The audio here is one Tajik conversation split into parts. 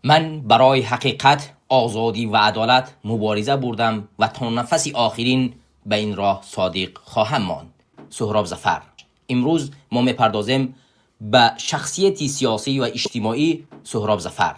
من برای حقیقت، آزادی و عدالت مبارزه بردم و تا نفس آخرین به این راه صادق خواهم ماند. سهراب ظفر. امروز ما میپردازیم به شخصیت سیاسی و اجتماعی سهراب ظفر.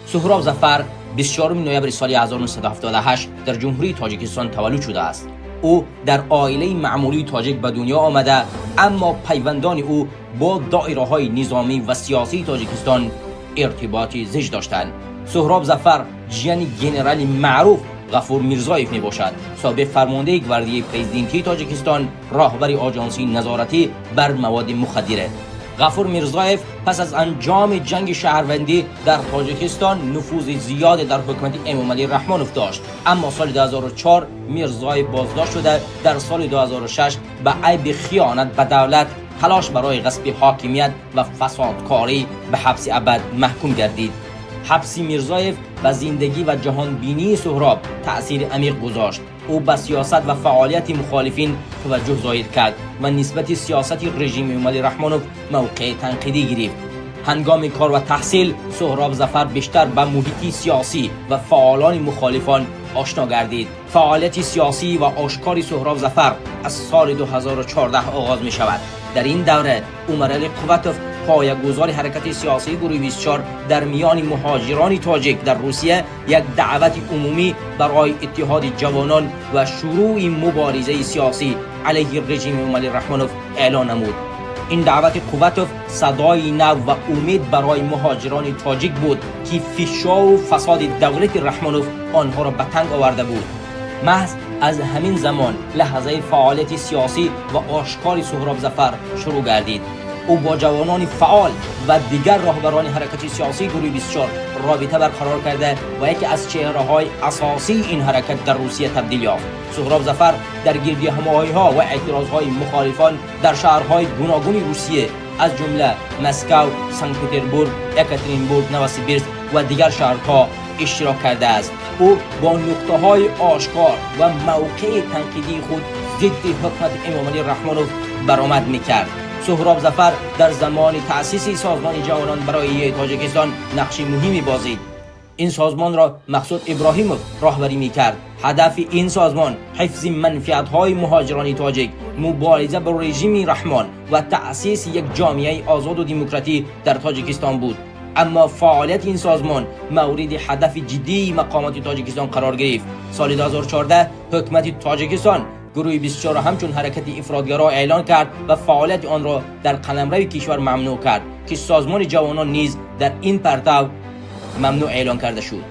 سهراب ظفر 24 نوامبر سال 1978 در جمهوری تاجیکستان تولد شده است. او در عائله معمولی تاجیک به دنیا آمده، اما پیوندان او با دایره های نظامی و سیاسی تاجیکستان ارتباطی زیج داشتند. سهراب ظفر جیان گنرال معروف غفور میرزایف می باشد، سابق فرمانده گواردی پرزیدنتی تاجیکستان، راهبر آژانسی نظارتی بر مواد مخدره. غفور میرزایف پس از انجام جنگ شهروندی در تاجیکستان نفوذ زیاد در حکومت امامعلی رحمانوف داشت، اما سال 2004 میرزایف بازداشت شده، در سال 2006 به عیب خیانت به دولت، تلاش برای غصب حاکمیت و فسادکاری به حبس ابد محکوم گردید. حبس میرزایف به زندگی و جهانبینی سهراب تأثیر عمیق گذاشت. او به سیاست و فعالیت مخالفین توجه ظاهر کرد و نسبت سیاست رژیم امامعلی رحمانوف موقع تنقیدی گرفت. هنگام کار و تحصیل سهراب ظفر بیشتر به محیط سیاسی و فعالان مخالفان آشنا گردید. فعالیت سیاسی و آشکار سهراب ظفر از سال 2014 آغاز می شود. در این دوره عمرعلی قوتوف، پایه‌گذار حرکت سیاسی گروه 24 در میان مهاجران تاجیک در روسیه، یک دعوت عمومی برای اتحاد جوانان و شروع مبارزه سیاسی علیه رژیم امامعلی رحمانوف اعلان نمود. این دعوت قوتوف صدای نو و امید برای مهاجران تاجیک بود که فشار و فساد دولت رحمانوف آنها را به تنگ آورده بود. محض از همین زمان لحظه فعالیت سیاسی و آشکار سهراب ظفر شروع گردید. او با جوانان فعال و دیگر راهبران حرکت سیاسی گروه 24 رابطه برقرار کرده و یکی از چهره‌های اساسی این حرکت در روسیه تبدیل یافت. سهراب ظفر در گرد همایی‌ها و اعتراض‌های مخالفان در شهرهای گوناگون روسیه از جمله مسکو، سنت پترزبورگ، اکاترینبورگ، نووسیبیرسک و دیگر شهرها اشتراک کرده است. او با نقطه‌های آشکار و موقع تنقیدی خود ضد حکومت امامعلی رحمانوف برآمد می‌کرد. سهراب ظفر در زمان تأسیس سازمان جوانان برای تاجیکستان نقش مهمی بازید. این سازمان را مقصود ابراهیموف راهبری می‌کرد. هدف این سازمان حفظ منفعت‌های مهاجران تاجیک، مبارزه با رژیم رحمان و تأسیس یک جامعه آزاد و دموکراتی در تاجیکستان بود. اما فعالیت این سازمان مورد هدف جدی مقامات تاجیکستان قرار گرفت. سال 2014 حکومت تاجیکستان گروه 24 را همچون حرکت افراطگرا اعلان کرد و فعالیت آن را در قلمرو کشور ممنوع کرد که سازمان جوانان نیز در این پرتو ممنوع اعلان کرده شد.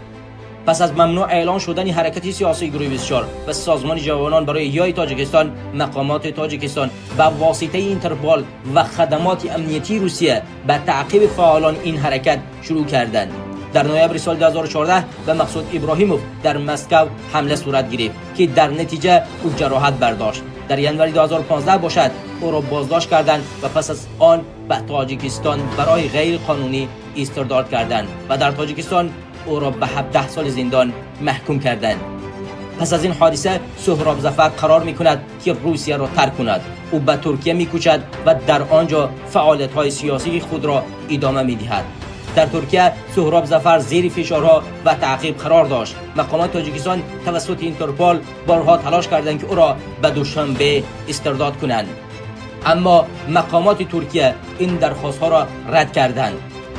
پس از ممنوع اعلان شدن حرکت سیاسی گروه 24 و سازمان جوانان برای احیای تاجیکستان، مقامات تاجیکستان به واسطه اینترپل و خدمات امنیتی روسیه به تعقیب فعالان این حرکت شروع کردند. در نوامبر سال 2014 به مقصود ابراهیموف در مسکو حمله صورت گرفت که در نتیجه او جراحت برداشت. در ینوری 2015 باشد او را بازداشت کردند و پس از آن به تاجیکستان برای غیر قانونی استرداد کردند و در تاجیکستان او را به 17 سال زندان محکوم کردند. پس از این حادثه سهراب ظفر قرار می کند که روسیه را ترک کند. او به ترکیه می کوچد و در آنجا فعالیت های سیاسی خود را ادامه می دهد. در ترکیه سهراب ظفر زیر فشارها و تعقیب قرار داشت. مقامات تاجیکستان توسط اینترپل بارها تلاش کردند که او را به دوشنبه استرداد کنند، اما مقامات ترکیه این درخواست ها را رد کردند.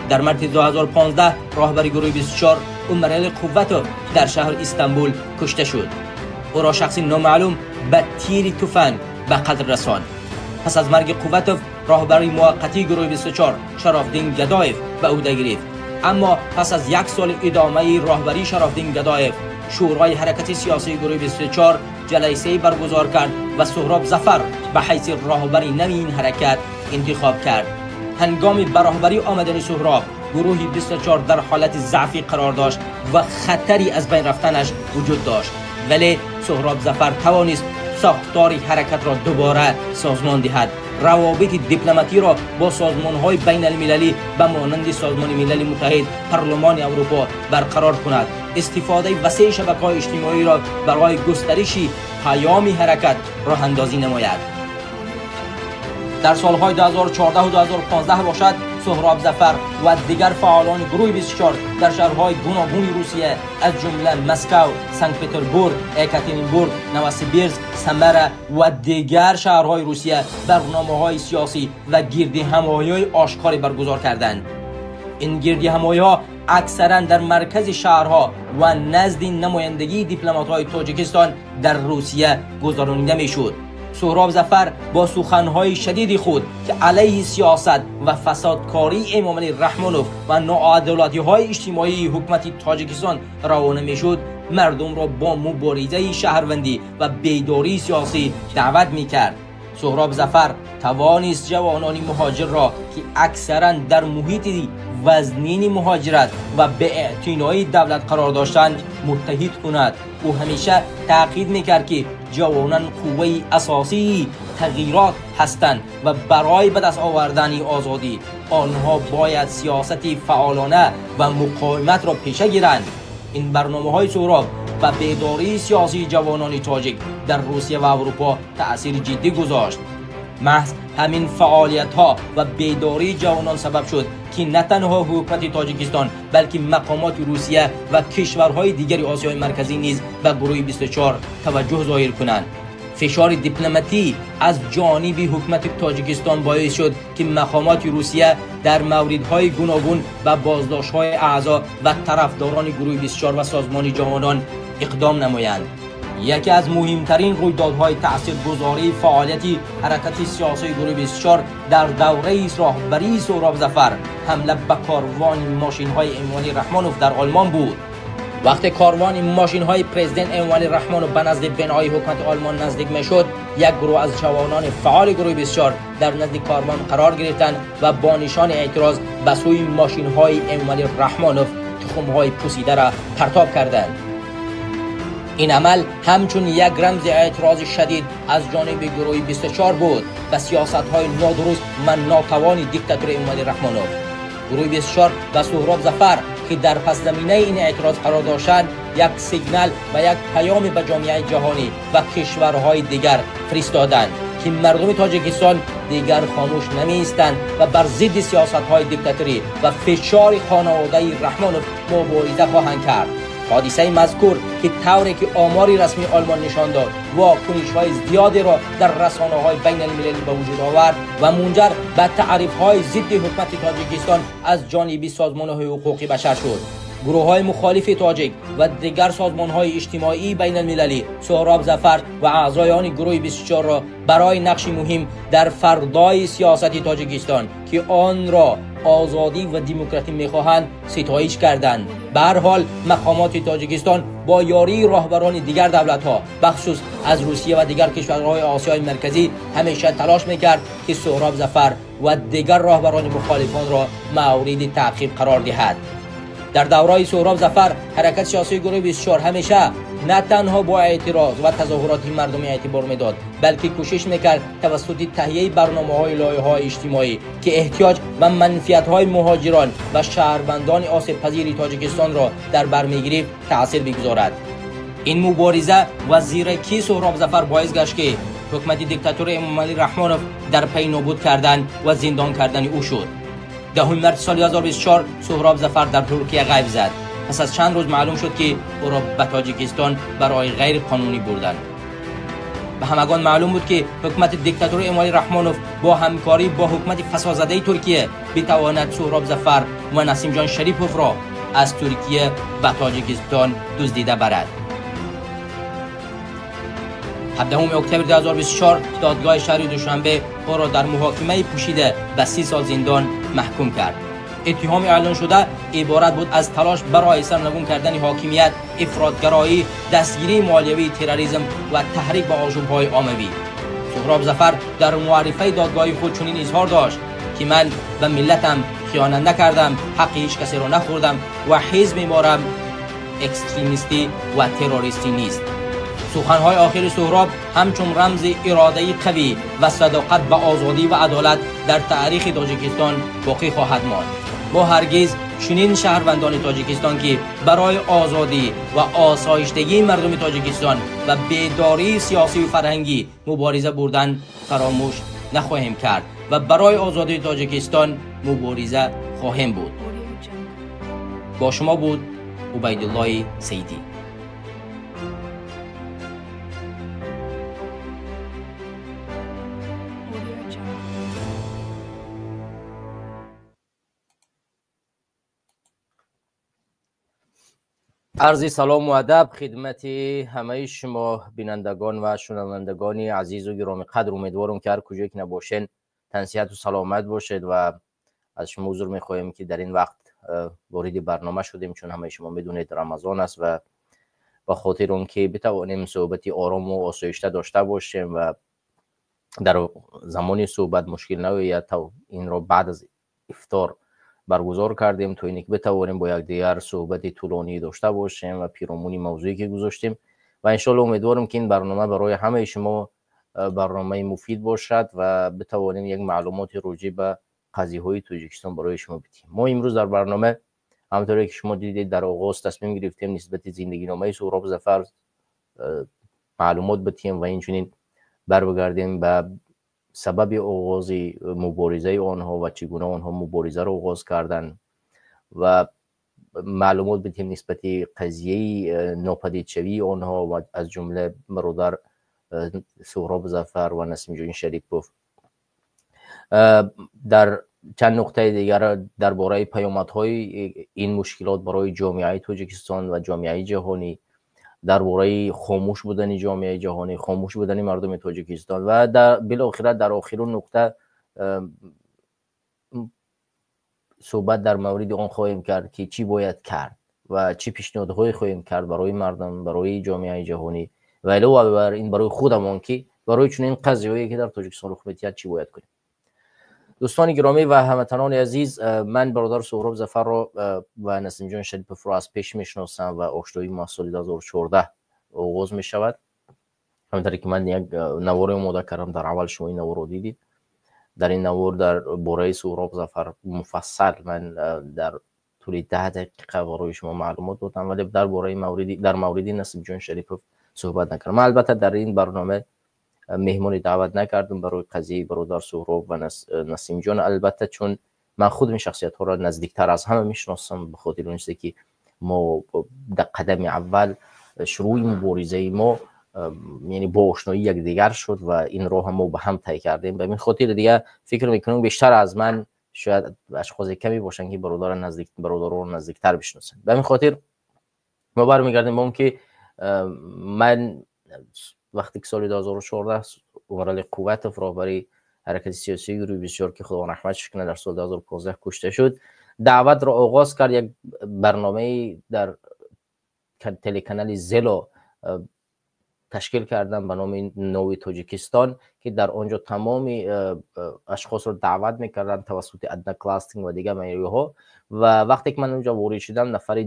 در مارس 2015 راهبر گروه 24 عمرعلی قوتوف در شهر استانبول کشته شد. او را شخصی نامعلوم به تیر تفنگ به قتل رساند. پس از مرگ قوتوف راهبر موقتی گروه 24 شرافدین گدایف به عهده گرفت. اما پس از یک سال ادامه راهبری شرافدین گدایف، شورای حرکت سیاسی گروه 24 جلسه برگزار کرد و سهراب ظفر به حیث راهبر نو این حرکت انتخاب کرد. هنگام به راهبری آمدن سهراب، گروه 24 در حالت ضعفی قرار داشت و خطری از بین رفتنش وجود داشت، ولی سهراب ظفر توانست ساختار حرکت را دوباره سازمان دهد روابط دیپلماتی را با سازمان‌های بین المللی به مانند سازمان ملل متحد، پارلمان اروپا برقرار کند. استفاده وسیع شبکه‌های اجتماعی را برای گسترش پیام حرکت راه اندازی نماید. در سالهای 2014 و 2015 باشد، سهراب ظفر و دیگر فعالان گروه 24 در شهرهای گوناگون روسیه از جمله مسکو، سنت پترزبورگ، اکاترینبورگ، نووسیبیرسک، سمارا و دیگر شهرهای روسیه برنامه‌های سیاسی و گردهمایی‌های آشکاری برگزار کردند. این گردهمایی‌ها اکثرا در مرکز شهرها و نزد نمایندگی دیپلمات‌های تاجیکستان در روسیه گذرانیده می‌شد. سهراب ظفر با سخنهای شدید خود که علیه سیاست و فسادکاری امامعلی رحمانوف و ناعدالتی‌های اجتماعی حکومت تاجیکستان روانه میشد، مردم را با مبارزه شهروندی و بیداری سیاسی دعوت میکرد. سهراب ظفر توانست جوانان مهاجر را که اکثرا در محیط وزنین مهاجرت و به اعتنای دولت قرار داشتند متحد کند. او همیشه تاکید میکرد که جوانان قوه اساسی تغییرات هستند و برای به دست آوردن آزادی آنها باید سیاست فعالانه و مقاومت را پیشه گیرند. این برنامه های سهراب و بیداری سیاسی جوانان تاجیک در روسیه و اروپا تأثیر جدی گذاشت. محض همین فعالیت ها و بیداری جوانان سبب شد که نه تنها حکومت تاجیکستان بلکه مقامات روسیه و کشورهای دیگر آسیای مرکزی نیز به گروه 24 توجه ظاهر کنند. فشار دیپلماتی از جانب حکومت تاجیکستان باعث شد که مقامات روسیه در موردهای گوناگون و بازداشت‌های اعضا و طرفداران گروه 24 و سازمان جوانان اقدام نمایند. یکی از مهمترین رویدادهای تاثیرگذاری فعالیت حرکت سیاسی گروه 24 در دوره راهبری سهراب ظفر حمله به کاروان ماشین‌های امامعلی رحمانوف در آلمان بود. وقتی کاروان ماشین‌های پرزیدنت امامعلی رحمانوف به نزد بنای حکومت آلمان نزدیک می‌شد، یک گروه از جوانان فعال گروه 24 در نزد کاروان قرار گرفتند و با نشان اعتراض به سوی ماشین‌های امامعلی رحمانوف تخم‌های پوسیده را پرتاب کردند. این عمل همچون یک رمز اعتراض شدید از جانب گروه 24 بود و سیاست‌های نادرست و ناتوان دیکتاتور امامعلی رحمانوف. گروه 24 و سهراب ظفر که در پس زمینه این اعتراض قرار داشتند، یک سیگنال و یک پیام به جامعه جهانی و کشورهای دیگر فرستادند که مردم تاجیکستان دیگر خاموش نمی‌ایستند و بر ضد سیاست‌های دیکتاتوری و فشار خانواده رحمانوف مبارزه خواهند کرد. حادثه مذکور که طوری که آماری رسمی آلمان نشان داد واکنش‌های زیادی را در رسانه‌های بین المللی به وجود آورد و منجر به تعریف‌های ضد حکومت تاجیکستان از جانب سازمان‌های حقوق بشر شد. گروه‌های مخالف تاجیک و دیگر سازمان‌های اجتماعی بین المللی سهراب ظفر و اعضای گروه 24 را برای نقش مهم در فردای سیاست تاجیکستان که آن را آزادی و دموکراسی می‌خواهند ستایش کردند. به هر حال مقامات تاجیکستان با یاری راهبران دیگر دولت‌ها بخصوص از روسیه و دیگر کشورهای آسیای مرکزی همیشه تلاش می‌کرد که سهراب ظفر و دیگر راهبران مخالفان را مورد تعقیب قرار دهد. در دوران سهراب ظفر حرکت سیاسی گروه 24 همیشه نه تنها با اعتراض و تظاهرات مردمی اعتبار میداد، بلکه کوشش میکرد توسط تهیه برنامه‌های لایحه‌های اجتماعی که احتیاج و منفیت‌های مهاجران و شهروندان آسیب پذیر تاجیکستان را در بر میگرفت تاثیر بگذارد. این مبارزه و زیرکی سهراب ظفر باعث گشت که حکومت دیکتاتور امامعلی رحمانوف در پی نابود کردن و زندان کردن او شد. 10 مارس سال 2024 سهراب ظفر در ترکیه غیب زد. پس از چند روز معلوم شد که او را به تاجیکستان برای غیر قانونی بردند. به همگان معلوم بود که حکومت دیکتاتور امامعلی رحمانوف با همکاری با حکومت فسادزده ترکیه بتواند سهراب ظفر و نسیم جان شریپوف را از ترکیه به تاجیکستان دزدیده برد. 17 اکتبر 2024 دادگاه شهر دوشنبه او را در محاکمه پوشیده به 30 سال زندان محکوم کرد. اتهام اعلان شده عبارت بود از تلاش برای سرنگون کردن حاکمیت، افراط‌گرایی، دستگیری مالیوی تروریسم و تحریک به آشوب‌های عاموی. سهراب ظفر در معرفه دادگاهی خود چنین اظهار داشت که من به ملتم خیانت نکردم، حق هیچ کسی را نخوردم و حزب ما اکستریمیستی و تروریستی نیست. سخنهای آخر سهراب همچون رمز اراده قوی و صداقت به آزادی و عدالت در تاریخ تاجیکستان باقی خواهد ماند. ما هرگز چنین شهروندان تاجیکستان که برای آزادی و آسایشتگی مردم تاجیکستان و بیداری سیاسی و فرهنگی مبارزه بردن فراموش نخواهیم کرد و برای آزادی تاجیکستان مبارزه خواهیم بود. با شما بود عبیدالله سیدی. عرض سلام و ادب خدمت همه شما بینندگان و شنوندگان عزیز و گرامی قدر. امیدوارم که هر کجایی که نباشین تنصیحت و سلامت باشید و از شما عذر میخواهیم که در این وقت وارد برنامه شدیم، چون همه شما میدونید رمضان است و به خاطر اون که بتوانیم صحبت آرام و آسایشته داشته باشیم و در زمان صحبت مشکل نیاید تا این را بعد از افطار برگزار کردیم تا اینکه بتوانیم با یکدیگر صحبت طولانی داشته باشیم و پیرامون موضوعی که گذاشتیم و انشالله امیدوارم که این برنامه برای همه شما برنامه مفید باشد و بتوانیم یک معلومات راجع به قضیه های تاجیکستان برای شما بدیم. ما امروز در برنامه همونطوری که شما دیدید در آغاز تصمیم گرفتیم نسبت زندگی نامه سهراب ظفر معلومات بدیم و اینچنین برگردیم به سبب آغاز مبارزه آنها و چگونه آنها مبارزه را آغاز کردند و معلومات بدیم نسبت قضیه ناپدیدشوی آنها و از جمله برادر سهراب ظفر و نسیم جان شریپوف. در چند نقطه دیگر درباره پیامدهای این مشکلات برای جامعه تاجیکستان و جامعه جهانی، درباره خاموش بودن جامعه جهانی، خاموش بودن مردم تاجیکستان و در بالاخره در آخرین نقطه صحبت در مورد آن خواهیم کرد که چی باید کرد و چی پیشنهادهای خواهیم کرد برای مردم، برای جامعه جهانی و علاوه بر این برای خودمان که برای چنین قضیه‌ای که در تاجیکستان رخ می‌دهد چی باید کنیم. دوستان گرامی و هموطنان عزیز، من برادر سهراب ظفر را و نسیم جان شریپوف را از پیش میشناسم و آشنایی ما سال 2014 آغاز می شود. همونطوری که من یک نوار آماده کردم، در اول شما این نوار رو دیدید. در این نوار در باره سهراب ظفر مفصل من در طول 10 دقیقه برای شما معلومات دادم، ولی در باره در مورد نسیم جان شریپوف صحبت نکردم. من البته در این برنامه مهمانی دعوت نکردم برای قضیه برادر سهراب و نسیم جان، البته چون من خودم این شخصیت ها را نزدیکتر از همه میشناسم، به خاطر اون که ما در قدم اول شروع مبارزه ما یعنی با آشنایی یکدیگر شد و این راه ما به هم طی کردیم. به این خاطر دیگه فکر میکنم بیشتر از من شاید اشخاص کمی باشن که برادر رو نزدیکتر بشناسن. به این خاطر ما برمیگردیم به اون که من وقتی که سال 2014 عمرعلی قوتов رهبری حرکت سیاسی گروه 24 که خدا رحمتش کنه در سال 2015 کشته شد، دعوت را آغاز کرد. یک برنامه در تلکانال زلو تشکیل کردن به نام نوی تاجیکستان که در آنجا تمام اشخاص را دعوت میکردن توسط ادنا کلاستینگ و دیگر معیارها. و وقتی که من اونجا وارد شدم نفر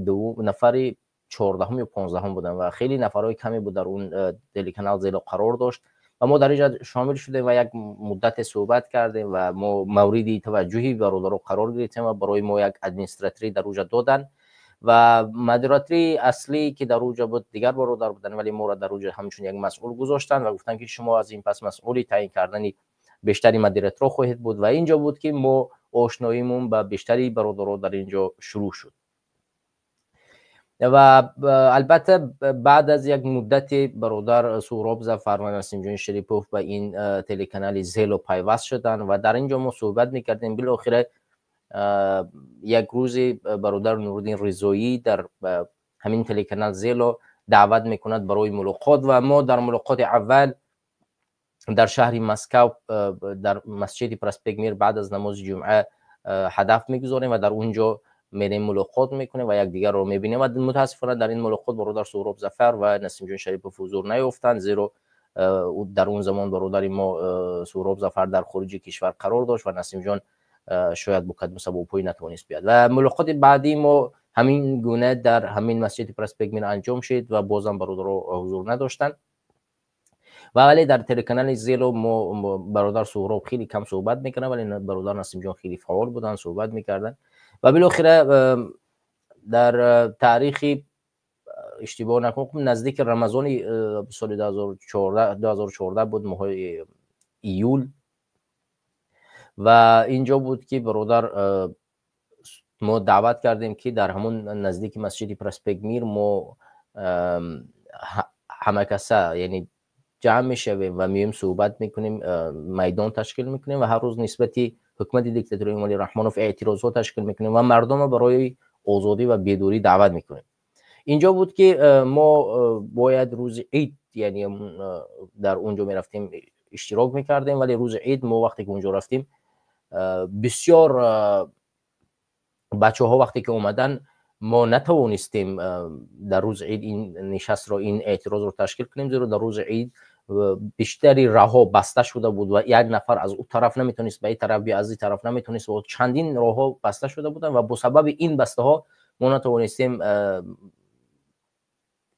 14 یا 15 بودم و خیلی نفرهای کمی بود در اون تلکانال زلو قرار داشت و ما در اینجا شامل شدیم و یک مدت صحبت کردیم و ما مورد توجهی برادرها قرار گرفتیم و برای ما یک administrator ی در اونجا دادن و moderator ی اصلی که در اونجا بود دیگر برادر بودن، ولی ما را در اونجا همچون یک مسئول گذاشتن و گفتن که شما از این پس مسئولی تعیین کردن بیشتری moderator خواهید بود و اینجا بود که ما آشناییمون با بیشتری برادرها در اینجا شروع شد. و البته بعد از یک مدت برادر سهراب ظفر و نسیم جان شریپوف به این تلکانال زلو پیوست شدن و در اینجا ما صحبت میکردیم. بالاخره یک روز برادر نورالدین رضایی در همین تلکانال زلو دعوت میکند برای ملاقات و ما در ملاقات اول در شهر مسکو در مسجد پرسپکت میر بعد از نماز جمعه هدف میگذاریم و در اونجا میریم ملاقات میکنیم و یکدیگر رو میبینیم و متاسفانه در این ملاقات برادر سهراب ظفر و نسیم جان شریپوف حضور نیافتند، زیرا در اون زمان برادر ما سهراب ظفر در خارج کشور قرار داشت و نسیم جان شاید با کدام سبب‌هایی نتوانست بیاد. و ملاقات بعدی ما همین گونه در همین مسجد پرسپکت میر انجام شد و بازم برادرها حضور نداشتند. ва вале дар телеканали Зело мо бародар Суҳроб хеле кам суҳбат мекарданд, вале бародар Насимҷон хеле фаъол буданд, суҳбат мекарданд ва билохира дар таърихи, иштибоҳ накунам, наздики Рамазони соли 2014 буд, моҳои июл, ва инҷо буд ки бародар мо даъват кардем, ки дар ҳамон наздики масҷиди Проспект Мир мо ҳамакаса, яъне ҷамъ мешавем ва меоем, суҳбат мекунем, майдон ташкил мекунем ва ҳар рӯз нисбати ҳукумати диктатори Эмомалӣ Раҳмонов эътирозҳо ташкил мекунем ва мардумро барои озодӣ ва бедорӣ даъват мекунем. Инҷо буд ки мо бояд рӯзи ид, яъне дар он ҷо мерафтем, иштирок мекардем, вале рӯзи ид мо вақте ки онҷо рафтем, бисёр бачаҳо вақте ки омадан, мо натавонистем дар рӯзи ид ин нишастро, ин эътирозро ташкил кунем, зеро дар рӯзи ид бештари роҳҳо баста шуда буд ва як нафар аз ӯ тараф наметавонист ба ин тараф бия, аз ин тараф наметавонист ва чандин роҳҳо баста шуда буданд ва бо сабаби ин бастаҳо мо натавонистем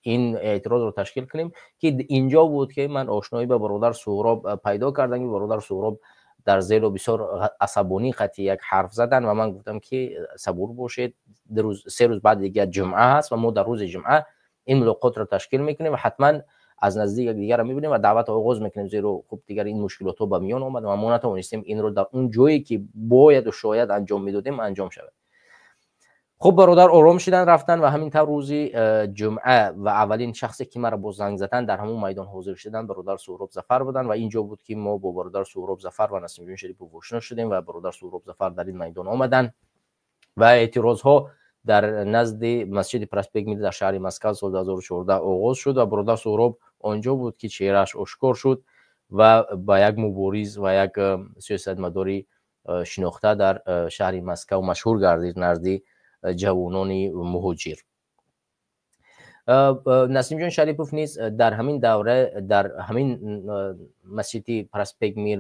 ин эътирозро ташкил кунем. Ки инҷо буд ки ман ошноӣ ба бародар Суҳроб пайдо кардам, ки бародар Суҳроб дар Зело бисёр асабонӣ қатъи як ҳарф задан ва ман гуфтам ки сабур бошед, 3 рӯз баъд дигар ҷумъа ҳаст ва мо дар рӯзи ҷумъа ин мулоқотро ташкил мекунем ва ҳатман аз наздик якдигарро мебинем ва даъватро оғоз мекунем, зеро хуб дигар ин мушкилотҳо ба миён омад ва мо натавонистем инро дар он ҷое ки бояду шояд анҷом медодем, анҷом шавад. Хуб, бародар ором шидан, рафтан ва ҳамин тавр рӯзи ҷумъа ва аввалин шахсе ки маро бо занг задан дар ҳамон майдон ҳозир шудан, бародар Суҳроб Зафар буданд. Ва инҷо буд ки мо бо бародар Суҳроб Зафар ва Насимҷон Шарипов ошно шудем ва бародар Суҳроб Зафар дар ин майдон омаданд ва эътирозҳо дар назди масҷиди Проспект Мир дар шаҳри Москва соли 2014 оғоз шуд. Ва бародар Суҳроб онҷо буд ки чеҳрааш ошкор шуд ва ба як мубориз ва як сиёсатмадори шинохта дар шаҳри Москав машҳур гардид назди ҷавонони муҳоҷир. Насимҷон Шарипов низ дар ҳамин давра дар ҳамин масҷиди Проспект Мир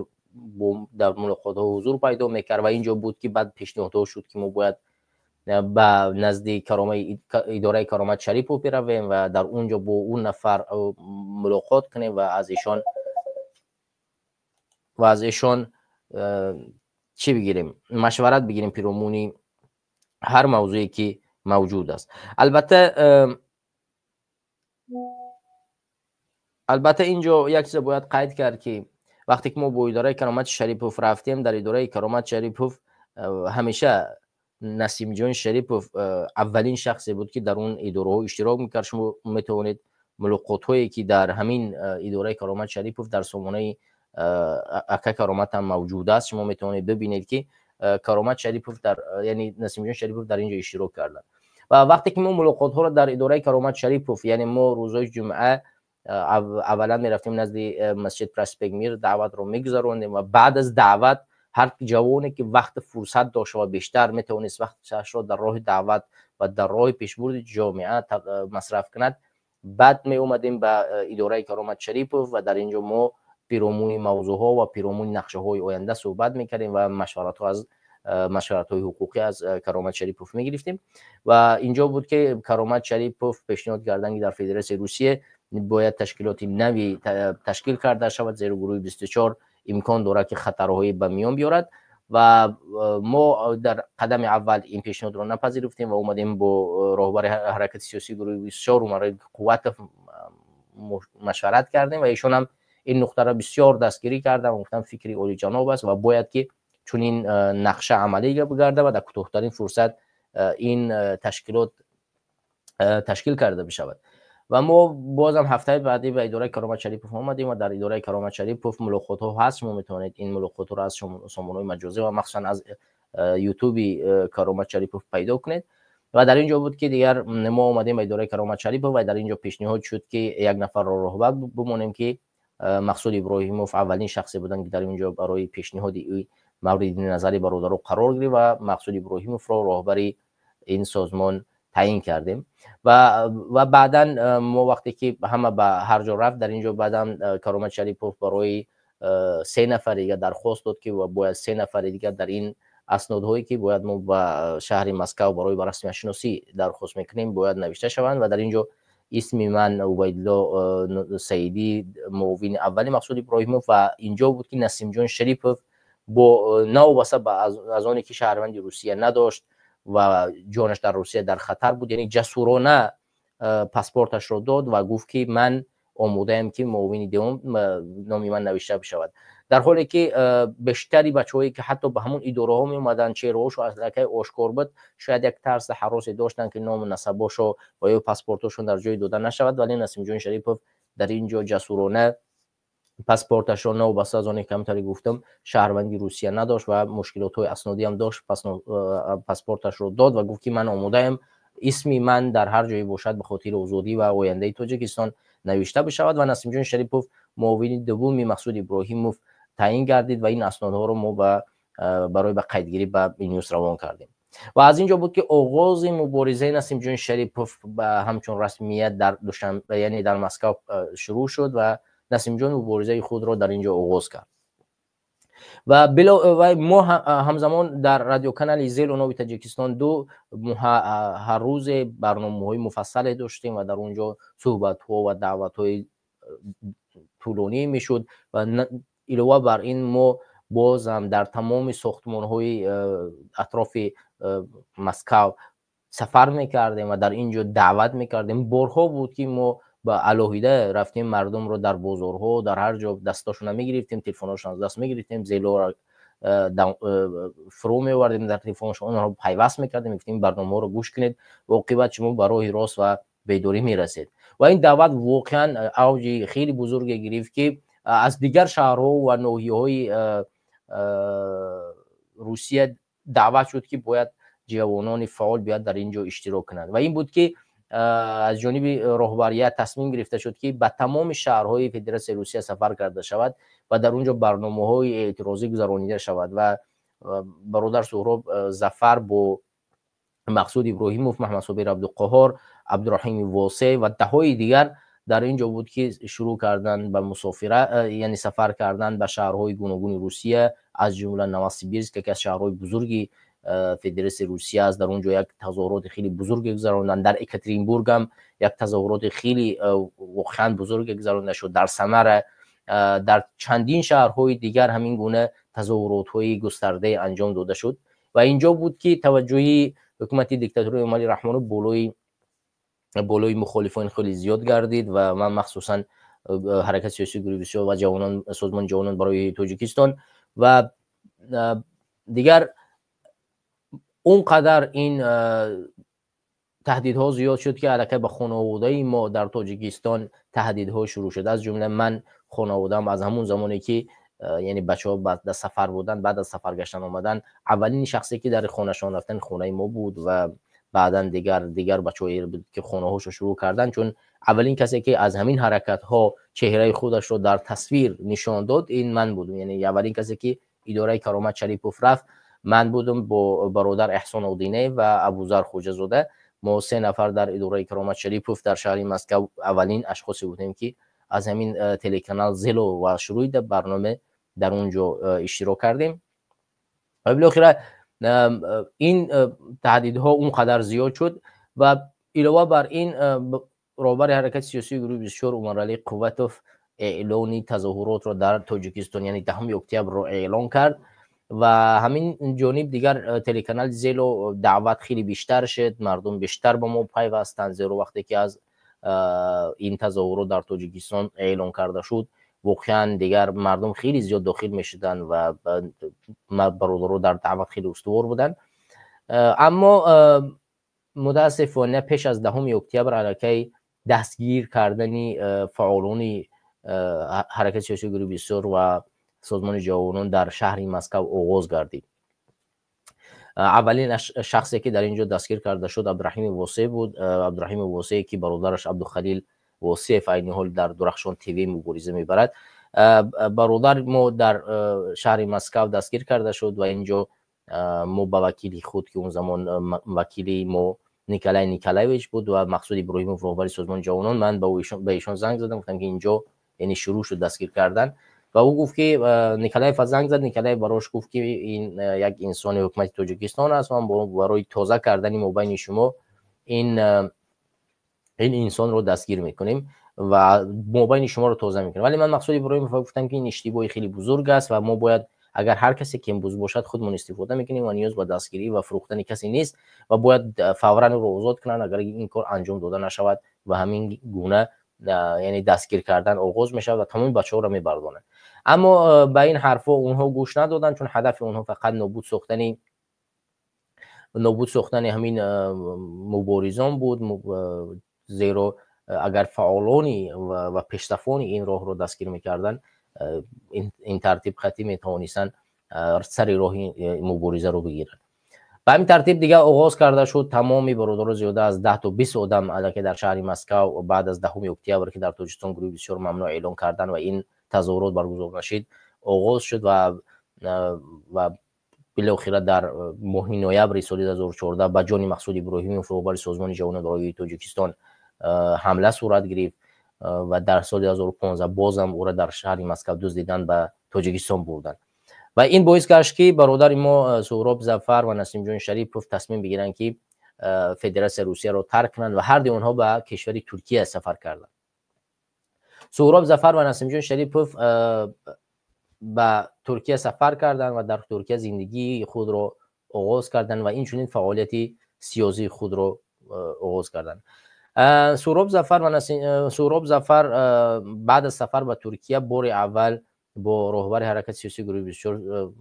дар мулоқотҳо ҳузур пайдо мекард. Ва инҷо буд ки баъд пешниҳодҳо шуд, ки мо бояд ба назди идораи Каромат Шарипов биравем ва дар он ҷо бо он нафар мулоқот кунем ва аз эшон чӣ бигирем, машварат бигирем пиромуни ҳар мавзӯе ки мавҷуд аст. Албатта, инҷо як чиза бояд қайд кард, ки вақте ки мо бо идораи Каромати Шарипов рафтем, дар идораи Каромат Шарипов ҳамеша Насимҷон Шарипов аввалин шахсе буд, ки дар он идораҳо иштирок мекард. Шумо метавонед мулоқотҳое ки дар ҳамин идораи Каромат Шарипов дар сомонаи ака Каромат ҳам мавҷуд аст, шумо метавонед бибинед, ки Каромат Шарипов дар, яъне Насимҷон Шарипов дар ин ҷо иштирок карданд. Ва вақте ки мо мулоқотҳоро дар идораи Каромат Шарипов, яъне мо рӯзҳои ҷумъа аввалан мерафтем назди масҷид Проспект Мир, даъватро мегузарондем ва баъд аз даъват ҳар ҷавоне ки вақти фурсат дошта ва бештар метавонист вақташро дар роҳи даъват ва дар роҳи пешбурди ҷомеа масраф кунад, баъд меомадем ба идораи Каромат Шарипов ва дар ин ҷо мо пиромуни мавзӯъҳо ва пиромуни нақшаҳои оянда суҳбат мекардем ва машваратҳо аз машваратҳои ҳуқуқӣ аз Каромат Шарипов мегирифтем. Ва инҷо буд ки Каромат Шарипов пешниҳод карданд, ки дар Федератсияи Русия бояд ташкилоти нави ташкил карда шавад, зеро гурӯҳи 24 имкон дорад, ки хатарҳое ба миён биёрад. Ва мо дар қадами аввал ин пешниҳодро напазируфтем ва омадем, бо роҳбари ҳаракати сиёсии гурӯҳи 24 Умарали Қувватов машварат кардем ва ишон ҳам ин нуқтаро бисёр дастгирӣ карданд ва гуфтанд, фикри олиҷаноб аст ва бояд ки чунин нақша амалӣ бигардад ва дар кӯтоҳтарин фурсат ин ташкилот ташкил карда бишавад. Ва мо бозам ҳафтаи баъдӣ ба идораи Каромат Шарипов омадем ва дар идораи Каромат Шарипов мулоқотҳо ҳаст. Шумо метавонед ин мулоқотҳоро аз сомонаҳои маҷозӣ ва махсусан аз Ютуби Каромат Шарипов пайдо кунед. Ва дар ин ҷо буд ки дигар мо омадем ба идораи Каромат Шарипов ва дар ин ҷо пешниҳод шуд, ки як нафарро роҳбар бимонем, ки Мақсуд Иброҳимов аввалин шахсе буданд, ки дар ин ҷо барои пешниҳоди ӯ мавриди назари бародаро қарор гирифт ва Мақсуд Иброҳимовро роҳбари ин созмон таъин кардем. Ва баъдан мо вақте ки ҳама ба ҳар ҷо рафт, дар ин ҷо баъдан Каромат Шарипов барои се нафари дигар дархост дод, ки бояд се нафари дигар дар ин аснодҳое ки бояд мо ба шаҳри Москав барои ба расмиятшиносӣ дархост мекунем, бояд навишта шаванд. Ва дар ин ҷо اسم من عبیدالله سعیدی معاون اول مقصود ابراهیموف و اینجا بود که نسیم جان شریپوف با نوبسته از آنی که شهروند روسیه نداشت و جانش در روسیه در خطر بود، یعنی جسورانه پاسپورتش را داد و گفت که من آماده که معاون دوم نامی من نوشته بشود، در حالی که بیشتری بچه‌هایی که حتی به همون اداره ها می اومدن چهره‌هاشو از لکه آشکار بود، شاید یک ترس حراسی داشتن که نام و نسباشو و یا پاسپورتشون در جای داده نشود، ولی نسیم جان شریپوف در اینجا جسورانه پاسپورتش را نوبسته از آن کمتری گفتم شهروندی روسیه نداشت و مشکلات های اسنادی هم داشت، پاسپورتش را داد و گفت که من آماده اسمی من در هر جایی باشد به خاطر آزادی و آینده تاجیکستان نوشته بشود. و نسیم جان شریپوف معاون دوم مقصود ابراهیموف تعیین گردید و این اسنادها رو ما برای به قیدگیری به نیوز روان کردیم و از اینجا بود که آغاز مبارزه نسیم جان شریپوف به همچون رسمیت در دوشنبه، یعنی در مسکو شروع شد و نسیم جان مبارزه خود را در اینجا آغاز کرد. و ما همزمان در رادیو کانال زیلو نوی تاجیکستان دو هر روز برنامه‌های مفصل داشتیم و در اونجا صحبت‌ها و دعوت‌های طولانی میشد و علاوه بر این ما باز هم در تمام ساختمان‌های اطراف مسکو سفر میکردیم و در اینجا دعوت میکردیم. بارها بود که ما با علاهیده رفتیم مردم رو در بازارها در هر جا دستاشون رو میگرفتیم، تلفن‌هاشون از دست میگرفتیم، زیلو رو فرو میوردیم در تلفنشون، اونها رو پیوست میکردیم، میگفتیم برنامه رو گوش کنید و عاقبت شما به راه راست و بیداری میرسید. و این دعوت واقعا اوج خیلی بزرگ گرفت که از دیگر شهرها و ناحیه‌های روسیه دعوت شد که باید جوانان فعال بیاد در اینجا اشتراک کنند و این بود که از جانب راهبریت تصمیم گرفته شد که به تمام شهرهای فدراسیون روسیه سفر کرده شود و در اونجا برنامه‌های اعتراضی گذرانیده شود. و برادر سهراب ظفر با مقصود ابراهیموف، محمد صابر عبدالقهار، عبدالرحیم واسع و دههای دیگر در اینجا بود که شروع کردن به مسافره، یعنی سفر کردن به شهرهای گوناگون روسیه، از جمله نووسیبیرسک که از شهرهای بزرگی فدراسیون روسیه است. در اونجا یک تظاهرات خیلی بزرگ گذراندن. در اکاترینبورگ هم یک تظاهرات خیلی واقعا بزرگ گذرانده شد. در سمره، در چندین شهرهای دیگر همین گونه تظاهرات های گسترده انجام داده شد و اینجا بود که توجهی حکومت دیکتاتوری امالی رحمان بالای مخالفان خیلی زیاد گردید و من مخصوصا حرکت سیاسی گروه 24 و جوانان، سازمان جوانان برای تاجیکستان و دیگر اونقدر این تهدیدها زیاد شد که الکی به خانواده ما در تاجیکستان تهدیدها شروع شد. از جمله من خانواده‌ام از همون زمانی که یعنی بچه‌ها بعد از سفر بودن، بعد از سفر گشتن آمدن، اولین شخصی که در خانه‌شان رفتن خونه ما بود و بعدا دیگر بچه‌هایی بود که خانه‌هاشو شروع کردن، چون اولین کسی که از همین حرکت‌ها چهره خودش رو در تصویر نشان داد این من بودم. یعنی اولین کسی که اداره کرامت شریپوف رفت من بودم با برادر احسان اودینه و ابوذر خوجه‌زاده. ما سه نفر در اداره کرامت شریپوف در شهر مسکو اولین اشخاصی بودیم که از همین تلکانال زلو و شروع برنامه در اونجا اشتراک کردیم. و بالاخره این تهدیدها اونقدر زیاد شد و علاوه بر این رهبر حرکت سیاسی گروه 24 عمرعلی قوتوف اعلان تظاهرات را در تاجیکستان یعنی 10 اکتبر را اعلان کرد و همین جانب دیگر تلکانال زیلو دعوت خیلی بیشتر شد، مردم بیشتر با ما پیوستند، زیرا وقتی که از این تظاهرات در تاجیکستان اعلان کرده شد واقعا دیگر مردم خیلی زیاد داخل میشدن و برادرها در دعوت خیلی استوار بودن. اما متاسفانه پیش از 10 اکتبر علیه دستگیر کردن فعالان حرکت سیاسی گروه 24 و سازمان جوانان در شهر مسکو آغاز گردید. اولین شخصی که در اینجا دستگیر کرده شد عبدالرحیم واسع بود. عبدالرحیم واسع که برادرش عبدالخلیل واسع عین حال در درخشان تیوی مبارزه میبرد، برادر ما در شهر مسکو دستگیر کرده شد و اینجا ما با وکیل خود که اون زمان وکیل ما نیکلای نیکلایویچ بود و مقصود ابراهیموف رهبر سازمان جوانان، من به ایشان زنگ زدم، گفتم که اینجا یعنی شروع شد دستگیر کردن و او گفت که نیکلایف زنگ زد، نیکلایف براش گفت که این یک انسان حکومت تاجیکستان است و من برای تازه کردن مابین شما این ин инсонро дастгир мекунем ва мобайни шуморо тоза мекунем. Вале ман Мақсуд Иброҳимов гуфтам, ки ин иштибоҳи хеле бузург аст ва мо бояд, агар ҳар касе кембуз бошад, худмон истифода мекунем ва ниёз ба дастгирӣ ва фурӯхтани касе нест ва бояд фавран ӯро озод кунанд. Агар ин кор анҷом дода нашавад ва ҳамин гуна, яъне дастгир кардан оғоз мешавад ва тамоми бачаҳоро мебардонанд. Аммо ба ин ҳарфҳо онҳо гӯш надоданд, чун ҳадафи онҳо фақат нобуд сохтани ҳамин муборизон буд, зеро агар фаъолони ва пешсафони ин роҳро дастгир мекарданд, ин тартиб қатъӣ метавонистанд сари роҳи муборизаро бигиранд. Ба ҳамин тартиб дигар оғоз карда шуд. Тамоми бародаро, зиёда аз 10 то 20 одам аллакай дар шаҳри Москав, баъд аз 10 октябр, ки дар Тоҷикистон гурӯҳи бисёр мамнӯъ эълон кардан ва ин тазоҳурот баргузор нашид, оғоз шуд ва билохира дар моҳи ноябри соли 2014 ба ҷони Мақсуд Иброҳимов, роҳбари Созмони ҷавонон барои Тоҷикистон, ҳамла сурат гирифт ва дар соли 2015 бозам ӯро дар шаҳри Москав дуздидан, ба Тоҷикистон бурданд. Ва ин боис гашт, ки бародари мо Суҳроб Зафар ва Насимҷон Шарипов тасмим бигиранд, ки Федератсияи Русияро тарк кунанд ва ҳарди онҳо ба кишвари Туркия сафар карданд. Суҳроб Зафар ва Насимҷон Шарипов ба Туркия сафар карданд ва дар Туркия зиндагии худро оғоз карданд ва инчунин фаъолияти сиёсии худро оғоз карданд. Суҳроб Зафар баъд аз сафар ба Туркия бори аввал бо роҳбари ҳаракати сиёсии гурӯҳи 24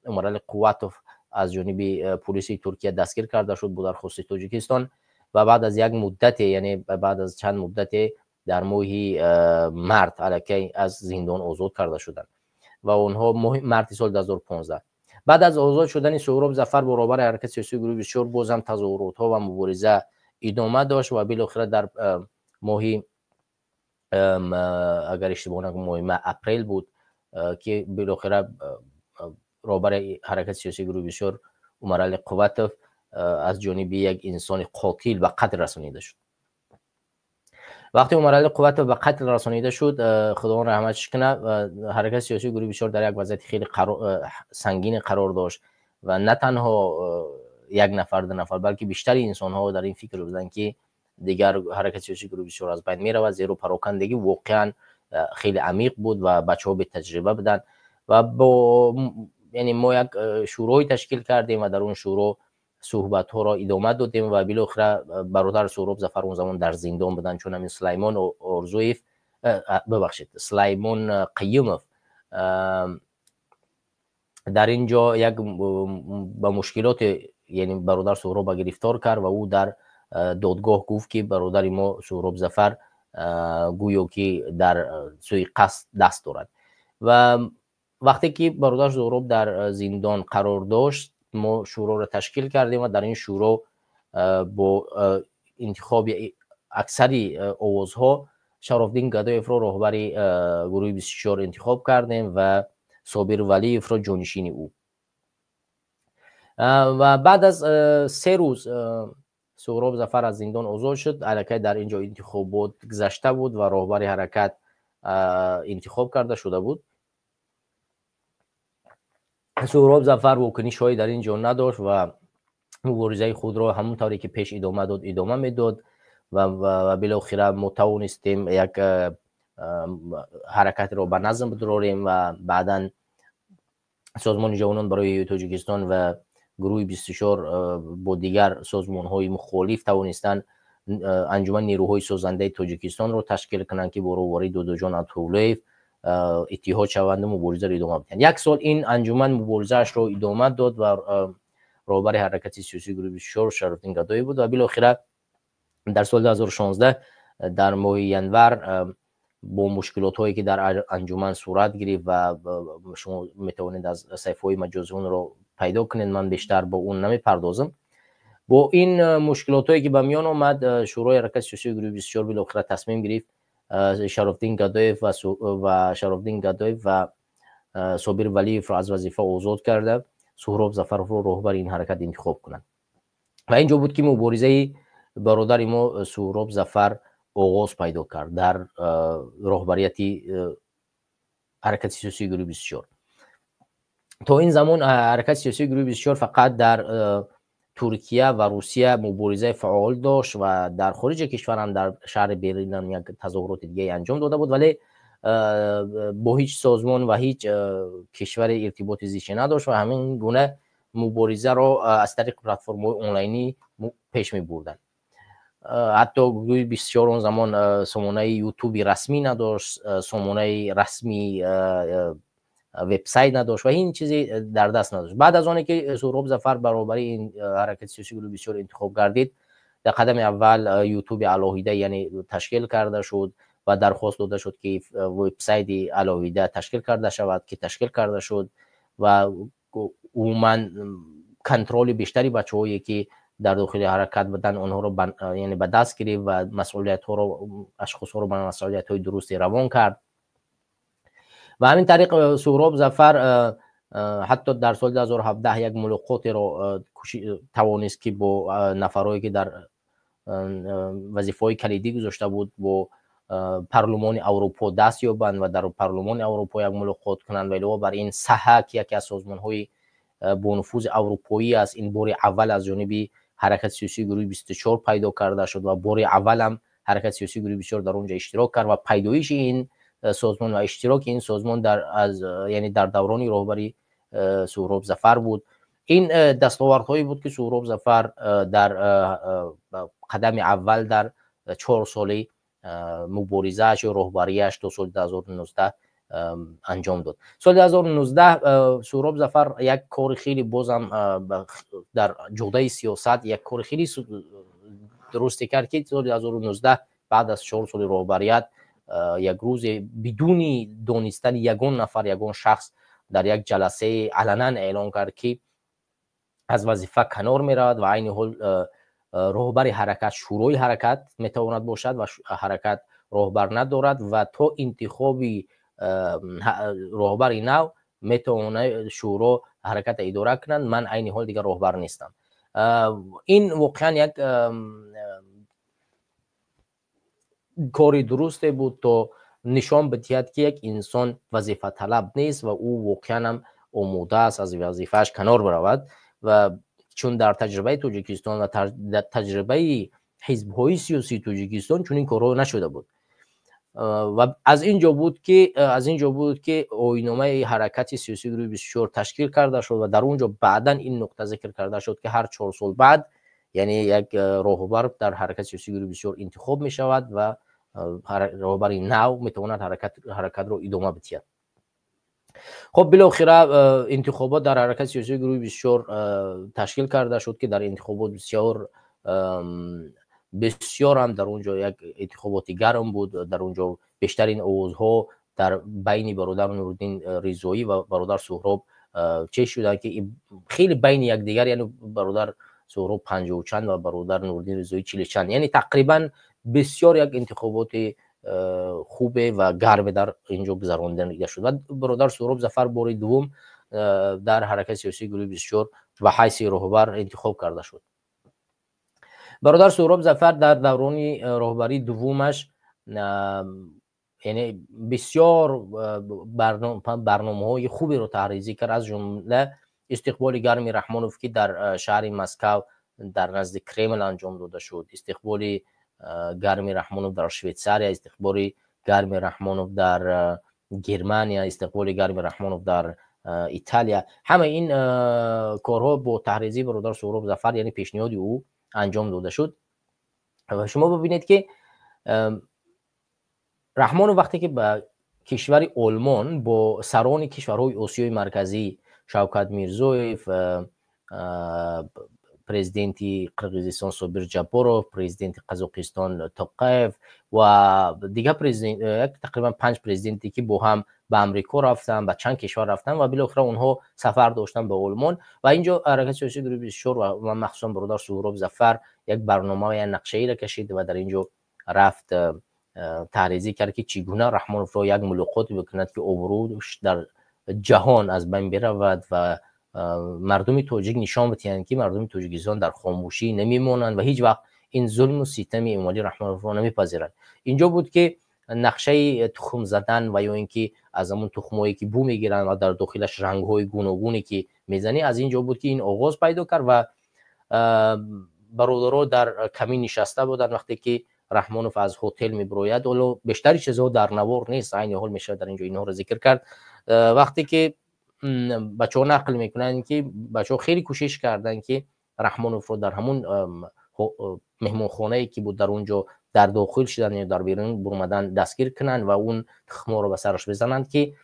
Умарали Қувватов аз ҷониби пулиси Туркия дастгир карда шуд бо дархости Тоҷикистон ва баъд аз як муддате, яъне баъд аз чанд муддате, дар моҳи март аллакай аз зиндон озод карда шуданд ва онҳо моҳи марти соли 2015. Баъд аз озод шудани Суҳроб Зафар бо роҳбари ҳаракати сиёсии гурӯҳи 24 бозам тазоҳуротҳо ва мубориза идома дошт ва билохира дар моҳи, агар иштибоҳ накунам, моҳи апрел буд, ки билохира роҳбари ҳаракати сиёсии гурӯҳи 24 Умарали Қувватов аз ҷониби як инсони қотил ба қатл расонида шуд. Вақте Умарали Қувватов ба қатл расонида шуд, Худованд раҳматш кунад, ҳаракати сиёсии гурӯҳи 24 дар як вазъияти хеле сангине қарор дошт ва на танҳо як нафар, ду нафар, балки бештари инсонҳо дар ин фикр буданд, ки дигар ҳаракати сиёсии гурӯҳи 24 аз байн меравад, зеро парокандагӣ воқеан хеле амиқ буд ва бачаҳо бетаҷриба буданд. Ва бо яъне мо як шӯрое ташкил кардем ва дар он шӯро суҳбатҳоро идома додем ва билохира бародар Суҳроб Зафар он замон дар зиндон буданд, чун ҳамин Сулаймон Орзуев, бибахшед, Сулаймон Қаюмов дар ин ҷо як ба мушкилоте, яъне бародар Суҳроба гирифтор кард ва ӯ дар додгоҳ гуфт, ки бародари мо Суҳроб Зафар гӯё ки дар суиқасд даст дорад. Ва вақте ки бародар Суҳроб дар зиндон қарор дошт, мо шӯроро ташкил кардем ва дар ин шӯро бо интихоби аксари овозҳо Шарофдин Гадоевро роҳбари гурӯҳи 24 интихоб кардем ва Собир Валиевро ҷонишини ӯ. Ва баъд аз 3 рӯз Суҳроб Зафар аз зиндон озод шуд. Аллакай дар ин ҷо интихобот гузашта буд ва роҳбари ҳаракат интихоб карда шуда буд. Суҳроб Зафар вокунишҳое дар ин ҷо надошт ва муборизаи худро ҳамон тавре ки пеш идома дод, идома медод ва билохира мо тавонистем як ҳаракатро ба назм бидорем ва баъдан Созмони ҷавонон барои Тоҷикистон ва гурӯҳи 24 бо дигар созмонҳои мухолиф тавонистанд Анҷумани нерӯҳои созандаи Тоҷикистонро ташкил кунанд, ки бо роҳбарии Додоҷон Атуллоев иттиҳод шаванду муборизаро идома бидиҳанд. Як сол ин анҷуман муборизаашро идома дод ва роҳбари ҳаракати сиёсии гурӯҳи 24 Шарофдин Гадоев буд. Ва билохира дар соли 2016 дар моҳи январ бо мушкилотҳое, ки дар анҷуман сурат гирифт ва шумо метавонед аз саҳифаҳои маҷозӣ онро пайдо кунед, ман бештар бо он намепардозам, бо ин мушкилотҳое, ки ба миён омад, шӯрои ҳаракати сиёсии гурӯҳи 24 билохира тасмим гирифт Шарофдин Гадоев ва Собир Валиевро аз вазифа озод карда, Суҳроб Зафаровро роҳбари ин ҳаракат интихоб кунанд. Ва ин ҷо буд, ки муборизаи бародари мо Суҳроб Зафар оғоз пайдо кард дар роҳбарияти ҳаракати сиёсии гурӯҳи 24. То ин замон ҳаракати сиёсии гурӯҳи 24 фақат дар Туркия ва Русия муборизаи фаъол дошт ва дар хориҷи кишвар ҳам дар шаҳри Берлин ҳам як тазоҳуроти дигаре анҷом дода буд, вале бо ҳеҷ созмон ва ҳеҷ кишваре иртиботи зичӣ надошт ва ҳамин гуна муборизаро аз тариқи платформаҳои онлайнӣ пеш мебурданд. Ҳатто гурӯҳи 24 он замон сомонаи ютуби расмӣ надошт, сомонаи расмии вебсайт надошт ва ҳеҷ чизе дар даст надошт. Баъд аз оне ки Суҳроб Зафар баробари ин ҳаракати сиёсии гурӯҳи 24 интихоб гардид, дар қадами аввал ютуби алоҳида яъне ташкил карда шуд ва дархост дода шуд, ки вебсайти алоҳида ташкил карда шавад, ки ташкил карда шуд ва умуман контроли бештари бачаҳое ки дар дохили ҳаракат буданд, онҳоро яъне ба даст гирифт ва масъулиятҳоро, ашхосҳоро ба масъулиятҳои дурусте равон кард. Ва ҳамин тариқ Суҳроб Зафар ҳатто дар соли 2017 як мулоқотеро тавонист, ки бо нафарое ки дар вазифаҳои калидӣ гузошта буд, бо парлумони Аврупо даст ёбанд ва дар парлумони Аврупо як мулоқот кунанд. Ва илова бар ин, САҲА, ки яке аз созмонҳои бонуфузи аврупоӣ аст, ин бори аввал аз ҷониби ҳаракати сиёсии гурӯҳи 24 пайдо карда шуд ва бори аввалам ҳаракати сиёсии гурӯҳи 24 дар он ҷо иштирок кард ва пайдоиши ин созмон ва иштироки ин созмон дар аз яъне дар даврони роҳбари Суҳроб Зафар буд. Ин дастовардҳое буд, ки Суҳроб Зафар дар қадами аввал дар 4 соли муборизааш ё роҳбарияш то соли 2019 анҷом дод. Соли 2019 Суҳроб Зафар як кори хеле бозам дар ҷодаи сиёсат як кори хеле дурусте кард, ки соли 2019 баъд аз 4 соли роҳбарият як рӯзе бидуни донистани ягон нафар, ягон шахс, дар як ҷаласаи аланан эълон кард, ки аз вазифа канор меравад ва айни ҳол роҳбари ҳаракат шӯрои ҳаракат метавонад бошад ва ҳаракат роҳбар надорад ва то интихоби роҳбари нав метавонад шӯро ҳараката идора кунад. Ман айни ҳол дигар роҳбар нестам. Ин воқеан як кори дурусте буд, то нишон бидиҳад, ки як инсон вазифаталаб нест ва ӯ воқеанам омода аст аз вазифааш канор биравад. Ва чун дар таҷрибаи Тоҷикистон ва дар таҷрибаи ҳизбҳои сиёсии Тоҷикистон чунин корҳо нашуда буд. Ва аз ин ҷо буд, ки оинномаи ҳаракати сиёсии гурӯҳи 24 ташкил карда шуд ва дар он ҷо баъдан ин нуқта зикр карда шуд, ки ҳар 4 сол баъд яъне як роҳбар дар ҳаракати сиёсии гурӯҳи 24 интихоб мешавад ва роҳбари нав метавонад ҳаракатро идома бидиҳад. Хуб, билохира интихобот дар ҳаракати сиёсии гурӯҳи 24 ташкил карда шуд, ки дар интихобот бисёр бисёр ҳам дар он ҷо як интихоботи гарм буд. Дар он ҷо бештарин овозҳо дар байни бародар Нуриддин Ризоӣ ва бародар Суҳроб чеж шуданд, ки хеле байни якдигар, яъне бародар Суҳроб панҷоҳу чанд ва бародар Нуриддин Ризоӣ чилу чанд, яъне тақрибан бисёр як интихоботи хубе ва гарме дар инҷо гузаронида шуд ва бародар Суҳроб Зафар бори дуввум дар ҳаракати сиёсии гурӯҳи 24 ба ҳайси роҳбар интихоб карда шуд. Бародар Суҳроб Зафар дар даврони роҳбарии дуввумаш яъне бисёр барномаҳои хуберо таҳризӣ кард, аз ҷумла истиқболи гарми Раҳмонов, ки дар шаҳри Москав дар назди Кремл анҷом дода шуд, истиқболи гарми Раҳмонов дар Швейтсария, истиқболи гарми Раҳмонов дар Германия, истиқболи гарми Раҳмонов дар Италия. Ҳама ин корҳо бо таҳризии бародар Суҳроб Зафар, яъне пешниҳоди ӯ анҷом дода шуд. Ва шумо бибинед, ки Раҳмонов вақте ки ба кишвари Олмон бо сарони кишварҳои Осиёи Марказӣ, Шавкат Мирзоев, президенти Қирғизистон Собир Ҷабборов, президенти Қазоқистон Тоқаев ва дигар президент, тақрибан панҷ президенте, ки бо ҳам ба Амрико рафтанд, ба чанд кишвар рафтанд ва билохира онҳо сафар доштанд ба Олмон. Ва инҷо ҳаракати сиёсии гурӯҳи 24 ва махсусан бародар Суҳроб Зафар як барнома ва як нақшаеро кашид ва дар инҷо рафт, таҳризӣ кард, ки чӣ гуна Раҳмоновро як мулоқоте бикунад, ки обрӯш дар ҷаҳон аз байн биравад ва мардуми тоҷик нишон бидиҳанд, ки мардуми Тоҷикистон дар хомӯшӣ намемонанд ва ҳеҷ вақт ин зулму ситами Эмомалӣ Раҳмоновро намепазиранд. Инҷо буд, ки нақшаи тухм задан ва ё ин ки аз ҳамун тухмҳое, ки бӯ мегиранд ва дар дохилаш рангҳои гуногуне ки мезанӣ, аз ин ҷо буд, ки ин оғоз пайдо кард. Ва Бародаро дар камин нишаста буданд вақте ки Раҳмонов аз ҳотел мебирояд. Ҳоло бештари чизҳо дар навор нест, айни ҳол мешавад дар инҷо инҳоро зикр кард. Вақте ки бачаҳо нақл мекунанд, ки бачаҳо хеле кӯшиш карданд, ки Раҳмоновро дар ҳамун меҳмонхонае ки буд, дар он ҷо дар дохил шудан ё дар берун бурмадан дастгир кунанд ва он тухмҳоро ба сараш бизананд, ки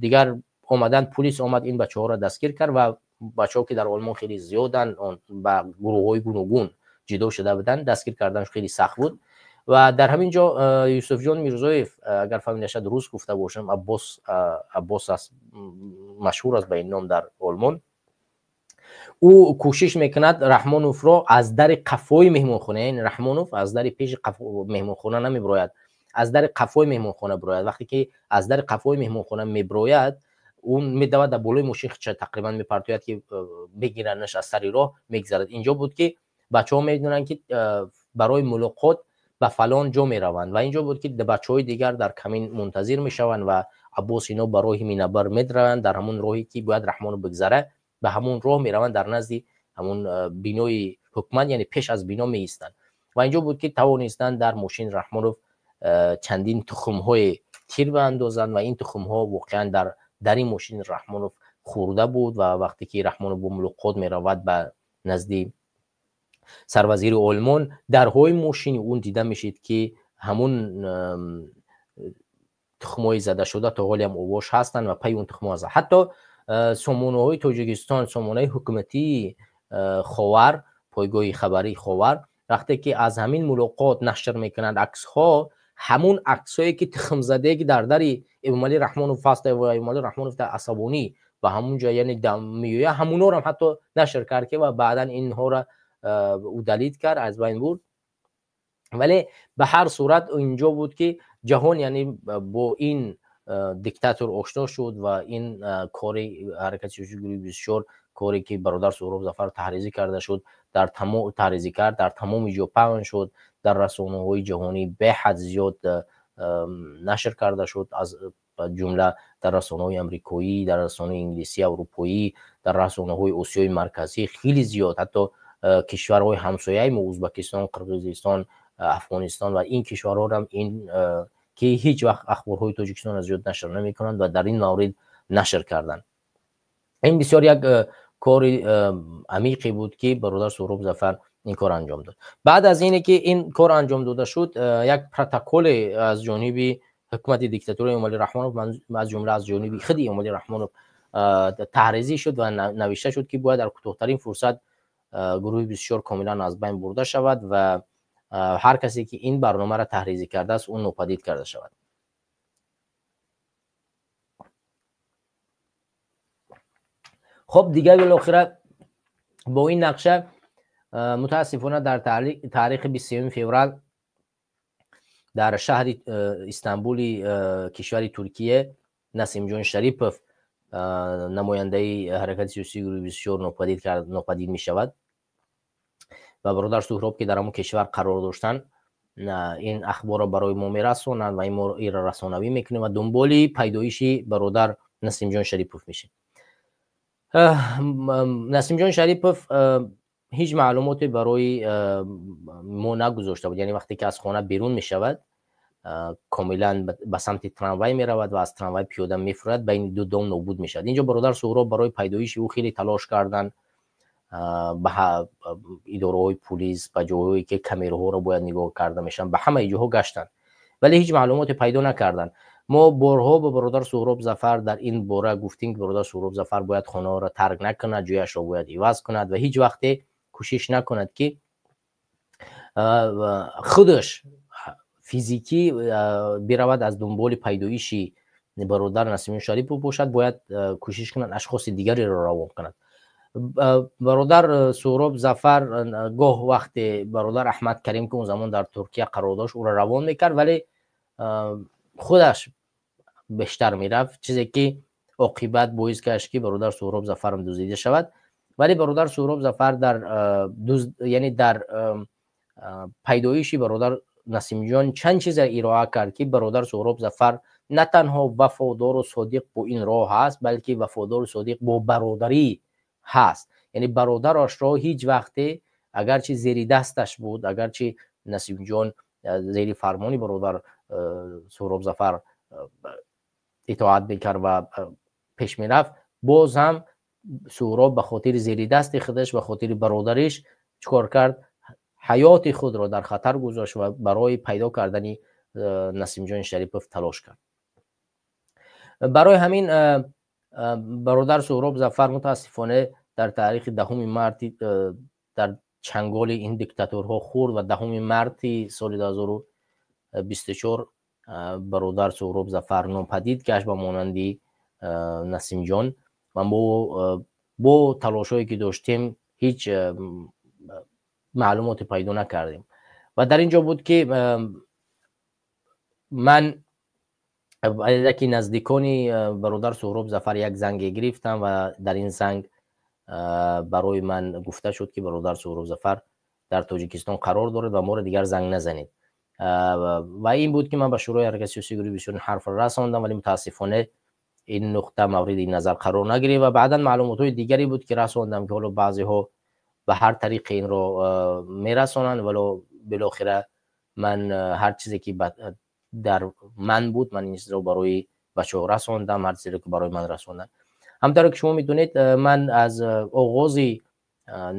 дигар омадан пулис омад, ин бачаҳоро дастгир кард ва бачаҳо, ки дар Олмон хеле зиёданд, ба гурӯҳҳои гуногун ҷудо шуда буданд, дастгир карданаш хеле сахт буд. Ва дар ҳамин ҷо Юсуфҷон Мирзоев, агар фамилияша дуруст гуфта бошам, Аббос аст, машҳур аст ба ин ном дар Олмон, ӯ кӯшиш мекунад Раҳмоновро аз дари қафои меҳмонхона, яъне Раҳмонов аз дари пеши меҳмонхона намебирояд, аз дари қафои меҳмонхона бирояд. Вақте ки аз дари қафои меҳмонхона мебирояд, ӯ медавад дар болои мошин, тақрибан мепартояд, ки бегиранаш, аз сари роҳ мегзарад. Инҷо буд, ки бачаҳо медонанд, ки барои мулоқот ба фалон ҷо мераванд, ва инҷо буд, ки бачаҳои дигар дар камин мунтазир мешаванд ва Аббос ино ба роҳи Минабар медраванд, дар ҳамун роҳе ки бояд Раҳмонов бигзара, ба ҳамун роҳ мераванд, дар назди ҳамун бинои ҳукумат, яъне пеш аз бино меистанд. Ва инҷо буд, ки тавонистанд дар мошини Раҳмонов чандин тухмҳои тир баандозанд ва ин тухмҳо воқеан дар дари мошини Раҳмонов хӯрда буд. Ва вақте ки Раҳмонов бо мулоқот меравад ба назди сарвазири Олмон, дарҳои мошини ӯ дида мешид, ки ҳамун тухмҳои задашуда то ҳолиам овош ҳастанд ва пайи он тухмҳо ҳастанд. Ҳатто сомонаҳои Тоҷикистон, сомонаи ҳукуматии Ховар, пойгоҳи хабарии Ховар, вақте ки аз ҳамин мулоқот нашр мекунанд аксҳо, ҳамун аксҳое ки тухмзадае ки дар дари Эмомалӣ Раҳмонов ҳаст ва Эмомалӣ Раҳмонов дар асабонӣ ба ҳамун ҷо, яъне меояд, ҳамунҳоро ҳатто нашр кард, ки ва баъдан инҳоро удалить кард, аз байн бурд. Вале ба ҳар сурат инҷо буд, ки ҷаҳон, яъне, бо ин диктатор ошно шуд ва ин кори ҳаракати сиёсии гурӯҳи 24, коре ки бародар Суҳроб Зафар таҳризӣ карда шуд, дар таҳризӣ кард, дар тамоми ҷо паҳн шуд, дар расонаҳои ҷаҳонӣ беҳад зиёд нашр карда шуд, аз ҷумла дар расонаҳои амрикоӣ, дар расонаҳои инглисӣ, аврупоӣ, дар расонаҳои Осиёи Марказӣ хеле зиёд, ҳатто кишварҳои ҳамсояи мо, Ӯзбекистон, Қирғизистон, Афғонистон ва ин кишварҳоам ин ки ҳеҷ вақт ахборҳои Тоҷикистонро зиёд нашр намекунанд ва дар ин маврид нашр карданд. Ин бисёр як кори амиқе буд, ки бародар Суҳроб Зафар ин кор анҷом дод. Баъд аз ине ки ин кор анҷом дода шуд, як протоколе аз ҷониби ҳукумати диктатураи Эмомалӣ Раҳмонов, аз ҷумла аз ҷониби худи Эмомалӣ Раҳмонов таҳризӣ шуд ва навишта шуд, ки бояд дар кӯтоҳтарин фурсат гурӯҳи 24 комилан аз байн бурда шавад ва ҳар касе ки ин барномаро таҳризӣ кардааст, ӯ нопадид карда шавад. Хоб, дигар билохира бо ин нақша, мутаассифона, дар таърихи 23 феврал дар шаҳри Истанбули кишвари Туркия Насимҷон Шарипов, намояндаи ҳаракати сиёсии гурӯҳи 24, нопадид мешавад ва бародар Суҳроб, ки дар ҳамон кишвар қарор доштанд, ин ахборро барои мо мерасонанд ва мо инро расонавӣ мекунем ва дунболи пайдоиши бародар Насимҷон Шарипов мешем. Насимҷон Шарипов ҳеҷ маълумоте барои мо нагузошта буд, яъне вақте ки аз хона берун мешавад, комилан ба самти трамвай меравад ва аз трамвай пиёда мефурад, байни ду дом нобуд мешавад. Инҷо бародар Суҳроб барои пайдоиши ӯ хеле талош карданд, ба идораҳои пулис, ба ҷойҳое ки камераҳоро бояд нигоҳ карда мешаванд, ба ҳамаи ҷоҳо гаштанд, вале ҳеҷ маълумоте пайдо накарданд. Мо борҳо ба бародар Суҳроб Зафар дар ин бора гуфтем, ки бародар Суҳроб Зафар бояд хонаҳоро тарк накунад, ҷояшро бояд иваз кунад ва ҳеҷ вақте кӯшиш накунад, ки худаш физикӣ биравад аз дунболи пайдоиши бародар Насимҷон Шарипов бошад, бояд кӯшиш кунад ашхоси дигареро равон кунад. Бародар Суҳроб Зафар гоҳ вақте бародар Аҳмад Карим, ки он замон дар Туркия қарор дошт, ӯро равон мекард, вале худаш бештар мерафт, чизе ки оқибат боис гашт, ки бародар Суҳроб Зафарам дуздида шавад. Вале бародар Суҳроб Зафар дар яъне дар пайдоиши бародар Насимҷон чанд чиза ироа кард, ки бародар Суҳроб Зафар на танҳо вафодору содиқ бо ин роҳ ҳаст, балки вафодору содиқ бо бародарӣ ҳаст. Яъне бародарашро ҳеҷ вақте, агарчи зери дасташ буд, агарчи Насимҷон зери фармони бародар Суҳроб Зафар итоат мекард ва пеш мерафт, боз ҳам Суҳроб ба хотири зери дасти худаш, ба хотири бародариш чӣ кор кард? Ҳаёти худро дар хатар гузошт ва барои пайдо кардани Насимҷон Шарипов талош кард. Барои ҳамин бародар Суҳроб Зафар мутаассифона дар таърихи 10 марти дар чанголи ин диктаторҳо хӯрд ва 10 марти соли 2024 бародар Суҳроб Зафар нопадид гашт ба монанди Насимҷон ва мо бо талошҳое ки доштем ҳеҷ маълумоте пайдо накардем. Ва дар ин ҷо буд ки ман яке наздикони бародар Суҳроб Зафар як занге гирифтам ва дар ин занг барои ман гуфта шуд, ки бародар Суҳроб Зафар дар Тоҷикистон қарор дорад ва моро дигар занг назанед. Ва ин буд ки ман ба Шӯрои ҳаракати сиёсии гурӯҳи 24 ҳарфро расондам, вале мутаассифона ин нуқта мавриди назар қарор нагирифт ва баъдан маълумотҳои дигаре буд ки расондам, ки ҳоло баъзеҳо ба ҳар тариқе инро мерасонанд, вале билохира ман ҳар чизе ки дар ман буд, ман ин чизро барои бачаҳо расондам, ҳар чизеро ки барои ман расонданд. Ҳамтавре ки шумо медонед, ман аз оғози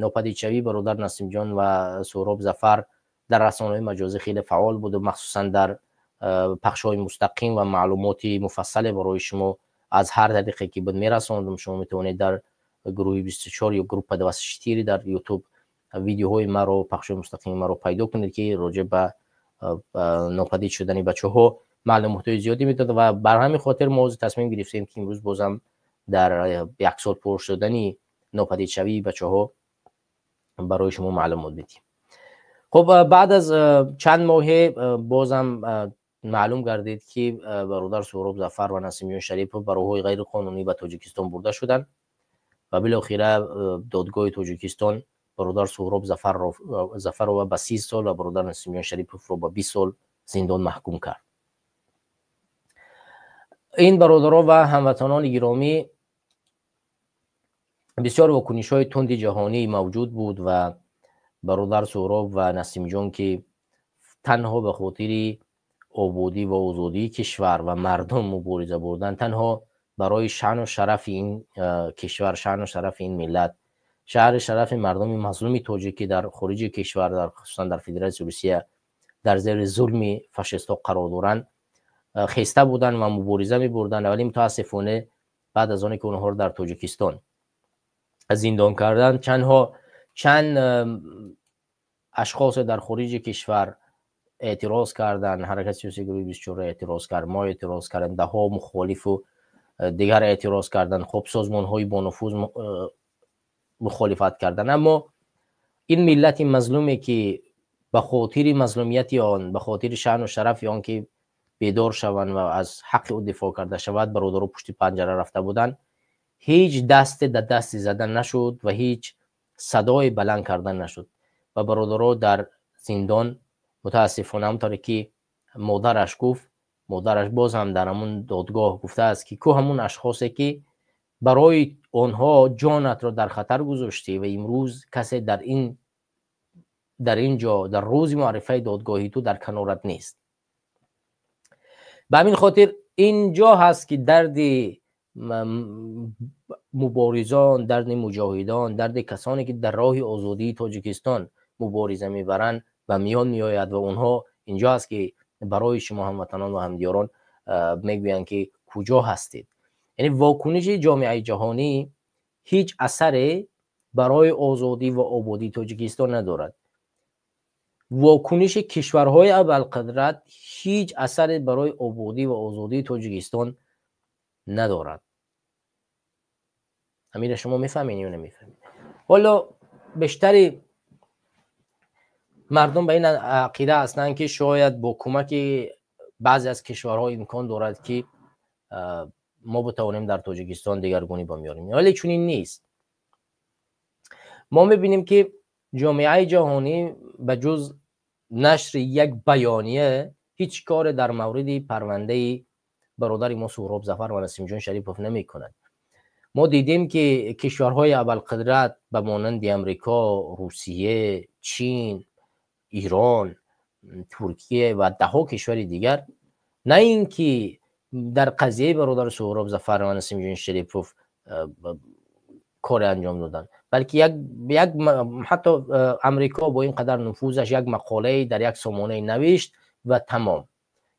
нопадидшавии бародар Насимҷон ва Суҳроб Зафар дар расонаҳои маҷозӣ хеле фаъол будам, махсусан дар пахшҳои мустақим ва маълумоти муфассале барои шумо аз ҳар тариқе ки буд мерасондам. Шумо метавонед дар гурӯҳи 24 ё группа 24 дар YouTube видеоҳои маро, пахшҳои мустақими маро пайдо кунед, ки роҷеъ ба нопадид шудани бачаҳо маълумотҳои зиёде медод. Ва бар ҳамин хотир мо ҳозир тасмим гирифтем, ки имрӯз бозам дар як сол пур шудани нопадидшавии бачаҳо барои шумо маълумот бидиҳем. Хуб, баъд аз чанд моҳе бозам маълум гардид, ки бародар Суҳроб Зафар ва Насимҷон Шарипов ба роҳҳои ғайриқонунӣ ба Тоҷикистон бурда шуданд ва билохира додгоҳи Тоҷикистон бародар Суҳроб Зафарова ба 30 сол ва бародар Насимҷон Шариповро ба 20 сол зиндон маҳкум кард. Ин бародаро ва ҳамватанони гиромӣ, бисёр вокунишҳои тунди ҷаҳонӣ мавҷуд буд ва бародар Суҳроб ва Насимҷон, ки танҳо ба хотири ободӣ ва озодии кишвар ва мардум мубориза бурданд, танҳо барои шаъну шарафи ин кишвар, шаъну шарафи ин миллат, шаъну шарафи мардуми мазлуми тоҷик, ки дар хориҷи кишвар, хусусан дар Федератсияи Русия дар зери зулми фашистҳо қарор доранд, хеста буданд ва мубориза мебурданд. Вале мутаассифона баъд аз оне ки онҳоро дар Тоҷикистон зиндон карданд, чанд ашхосе дар хориҷи кишвар эътироз карданд. Ҳаракати сиёсии гурӯҳи 24 эътироз кард, мо эътироз кардем, даҳҳо мухолифу дигар эътироз карданд, хуб, созмонҳои бонуфуз мухолифат карданд. Аммо ин миллати мазлуме, ки ба хотири мазлумияти он, ба хотири шаъну шарафи он ки бедор шаванд ва аз ҳаққи ӯ дифоъ карда шавад, бародаро пушти панҷара рафта буданд, ҳеҷ дасте дар дасти зада нашуд ва ҳеҷ садое баланд карда нашуд. Ва бародаро дар зиндон мутаассифона, ҳамтавре ки модараш гуфт, модараш боз ҳам дар ҳамун додгоҳ гуфтааст, ки ку ҳамун ашхосе, ки барои онҳо ҷонатро дар хатар гузоштӣ ва имрӯз касе дар ин ҷо дар рӯзи муаррифаи додгоҳи ту дар канорат нест. Ба ҳамин хотир ин ҷо ҳаст, ки дарди муборизон, дарди муҷоҳидон, дарди касоне, ки дар роҳи озодии Тоҷикистон мубориза мебаранд, ба миён меояд ва онҳо инҷо аст, ки барои шумо ҳамватанон ва ҳамдиёрон мегӯянд, ки куҷо ҳастед. Яъне вокуниши ҷомеаи ҷаҳонӣ ҳеҷ асаре барои озодӣ ва ободии Тоҷикистон надорад. Вокуниши кишварҳои абарқудрат ҳеҷ асаре барои ободӣ ва озодии Тоҷикистон надорад. Ҳаминро шумо мефаҳмед ё намефаҳмед? Ҳоло бештари мардум ба ин ақида ҳастанд, ки шояд бо кӯмаки баъзе аз кишварҳо имкон дорад, ки мо битавонем дар Тоҷикистон дигаргунӣ ба миёрем, вале чунин нест. Мо мебинем, ки ҷомеаи ҷаҳонӣ ба ҷуз нашри як баёния ҳеҷ коре дар мавриди парвандаи бародари мо Суҳроб Зафар ва Насимҷон Шарипов намекунад. Мо дидем ки кишварҳои абарқудрат ба монанди Амрико, Русия, Чин, Ирон, Туркия ва даҳҳо кишвари дигар на ин ки дар қазияи бародар Суҳроб Зафар ва Насимҷон Шарипов коре анҷом доданд, балки як ҳатто Амрико бо ин қадар нуфузаш як мақолае дар як сомонае навишт ва тамом.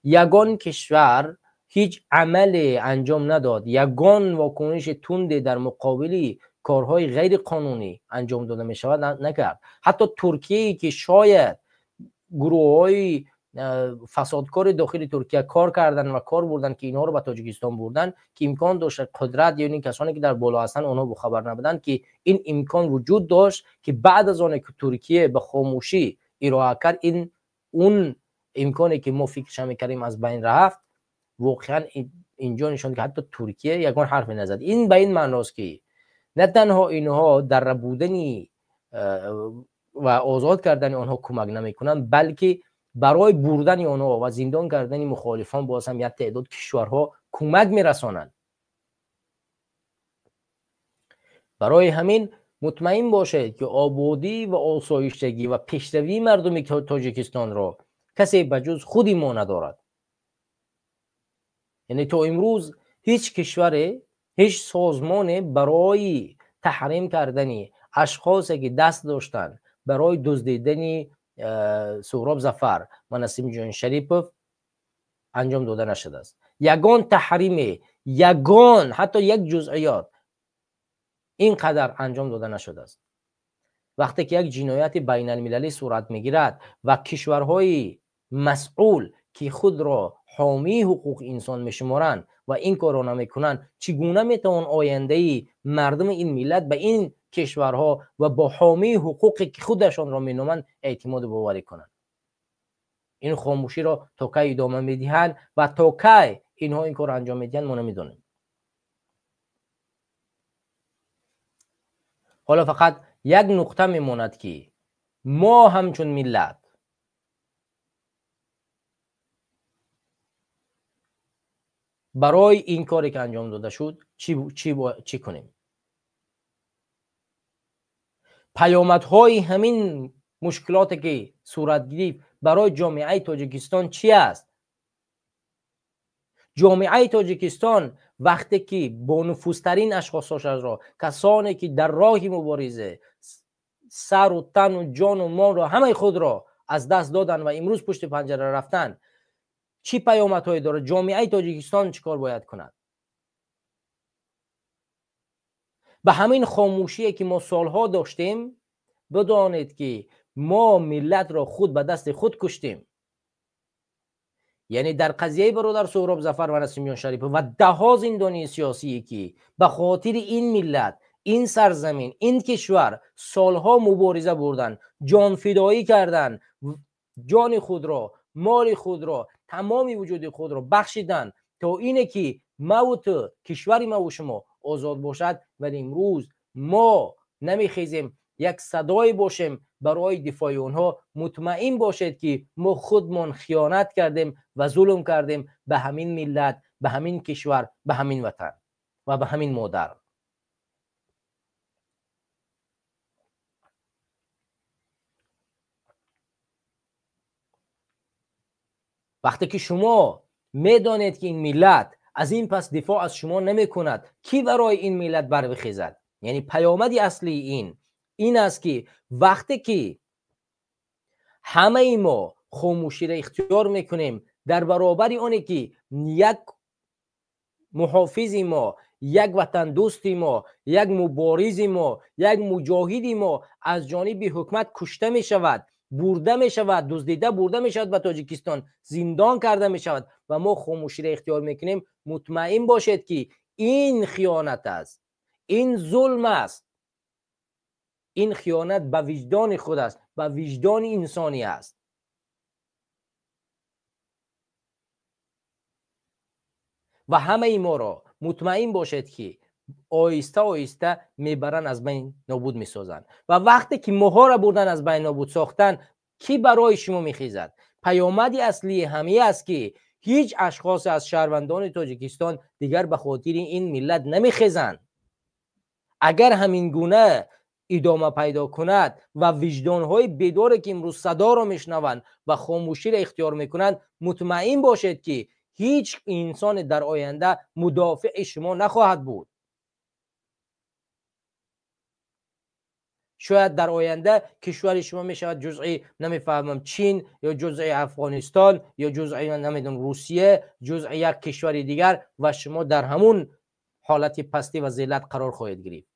Ягон кишвар ҳеҷ амале анҷом надод, ягон вокуниши тунде дар муқобили корҳои ғайриқонунӣ анҷом дода мешавад накард. Ҳатто Туркияе ки шояд гурӯҳҳои фасодкори дохили Туркия кор карданд ва кор бурданд ки инҳоро ба Тоҷикистон бурданд, ки имкон дошт қудрат ё ин касоне ки дар боло ҳастанд онҳо бохабар набуданд ки ин имкон вуҷуд дошт ки баъд аз оне ки Туркия ба хомӯшӣ ироа кард, ин он имконе ки мо фикрша мекардем аз байн рафт. Воқеан инҷо нишон ки ҳатто Туркия ягон ҳарфе назад. Ин ба ин маъност ки на танҳо инҳо дар рабудани ва озод кардани онҳо кӯмак намекунанд, балки барои бурдани онҳо ва зиндон кардани мухолифон боз ҳам як теъдод кишварҳо кӯмак мерасонанд. Барои ҳамин мутмаин бошед ки ободӣ ва осоиштагӣ ва пешравии мардуми Тоҷикистонро касе ба ҷуз худи мо надорад. Яъне то имрӯз ҳеҷ кишваре, ҳеҷ созмоне барои таҳрим кардани ашхосе ки даст доштанд барои дуздидани Суҳроб Зафар ва Насимҷон Шарипов анҷом дода нашудааст. Ягон таҳриме, ягон ҳатто як ҷузъиёт ин қадар анҷом дода нашудааст. Вақте ки як ҷинояти байналмилалӣ сурат мегирад ва кишварҳои масъул ки худро ҳомии ҳуқуқи инсон мешуморанд ва ин корро намекунанд, чӣ гуна метавон ояндаи мардуми ин миллат ба ин кишварҳо ва бо ҳомии ҳуқуқе ки худашонро меноманд эътимоду боварӣ кунанд? Ин хомӯширо то кай идома медиҳанд ва то кай инҳо ин корро анҷом медиҳанд, мо намедонем. Ҳоло фақат як нуқта мемонад ки мо ҳамчун миллат барои ин коре ки анҷом дода шуд чӣ кунем? Паёмадҳои ҳамин мушкилоте ки сурат гирифт барои ҷомеаи Тоҷикистон чи аст? Ҷомеаи Тоҷикистон вақте ки бонуфузтарин ашхосошро, касоне ки дар роҳи мубориза сару тану ҷону молро ҳамаи худро аз даст доданд ва имрӯз пушти панҷара рафтанд, чӣ паёмадҳое дорад? Ҷомеаи Тоҷикистон чӣ кор бояд кунад? Ба ҳамин хомӯшие ки мо солҳо доштем, бидонед ки мо миллатро худ ба дасти худ куштем. Яъне дар қазияи бародар Суҳроб Зафар ва Насимҷон Шарипов ва даҳҳо зиндонии сиёсие ки ба хотири ин миллат, ин сарзамин, ин кишвар солҳо мубориза бурданд, ҷонфидоӣ карданд, ҷони худро, моли худро, тамоми вуҷуди худро бахшиданд то ине ки маву ту, кишвари маву шумо озод бошад. Вале имрӯз мо намехезем як садое бошем барои дифои онҳо. Мутмаин бошед ки мо худмон хиёнат кардем ва зулм кардем ба ҳамин миллат, ба ҳамин кишвар, ба ҳамин ватан ва ба ҳамин модар. Вақте ки шумо медонед ки ин миллат аз ин пас дифоъ аз шумо намекунад, кӣ барои ин миллат барбихезад? Яъне паёмади аслии ин аст ки вақте ки ҳамаи мо хомӯширо ихтиёр мекунем дар баробари оне ки як муҳофизи мо, як ватандӯсти мо, як муборизи мо, як муҷоҳиди мо аз ҷониби ҳукумат кушта мешавад, бурда мешавад, дуздида бурда мешавад ба Тоҷикистон, зиндон карда мешавад ва мо хомӯширо ихтиёр мекунем, мутмаин бошед ки ин хиёнат аст, ин зулм аст, ин хиёнат ба виҷдони худ аст, ба виҷдони инсонӣ аст. Ва ҳамаи моро мутмаин бошед ки оҳиста оҳиста мебаранд, аз байн нобуд месозанд. Ва вақте ки моҳоро бурдан аз байн нобуд сохтан, кӣ барои шумо мехезад? Паёмади аслии ҳамин аст ки ҳеҷ ашхосе аз шаҳрвандони Тоҷикистон дигар ба хотири ин миллат намехезанд. Агар ҳамин гуна идома пайдо кунад ва виҷдонҳои бедоре ки имрӯз садоро мешунаванд ва хомӯширо ихтиёр мекунанд, мутмаин бошед ки ҳеҷ инсоне дар оянда мудофии шумо нахоҳад буд. Шояд дар оянда кишвари шумо мешавад ҷузъи намефаҳмам Чин ё ҷузъи Афғонистон ё ҷузъи намедонам Русия, ҷузъи як кишвари дигар ва шумо дар ҳамун ҳолати пастӣ ва зиллат қарор хоҳед гирифт.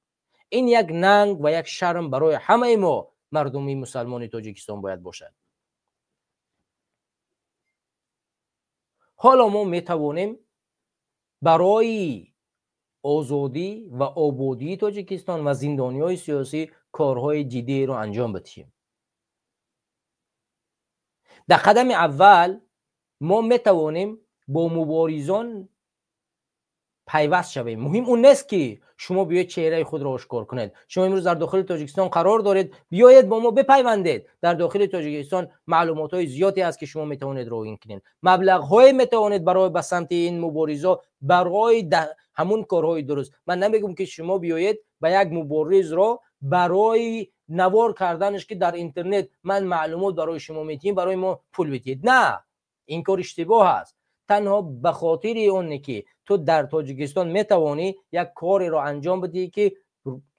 Ин як нанг ва як шарм барои ҳамаи мо мардуми мусалмони Тоҷикистон бояд бошад. Ҳоло мо метавонем барои озодӣ ва ободии Тоҷикистон ва зиндониҳои сиёсӣ корҳои ҷиддиеро анҷом бидиҳем. Дар қадами аввал мо метавонем бо муборизон пайваст шавем. Муҳим он нест ки шумо биёед чеҳраи худро ошкор кунед. Шумо имрӯз дар дохили Тоҷикистон қарор доред, биёед бо мо бипайвандед. Дар дохили Тоҷикистон маълумотҳои зиёде аст ки шумо метавонед роин кунед. Маблағҳое метавонед барои ба самти ин муборизо, барои ҳамун корҳои дуруст. Ман намегӯм ки шумо биёед ба як муборизро барои навор карданаш ки дар интернет ман маълумот барои шумо медиҳем, барои мо пул бидиҳед. На, ин кор иштибоҳ аст. Танҳо ба хотири оне ки ту дар Тоҷикистон метавонӣ як кореро анҷом бидиҳӣ ки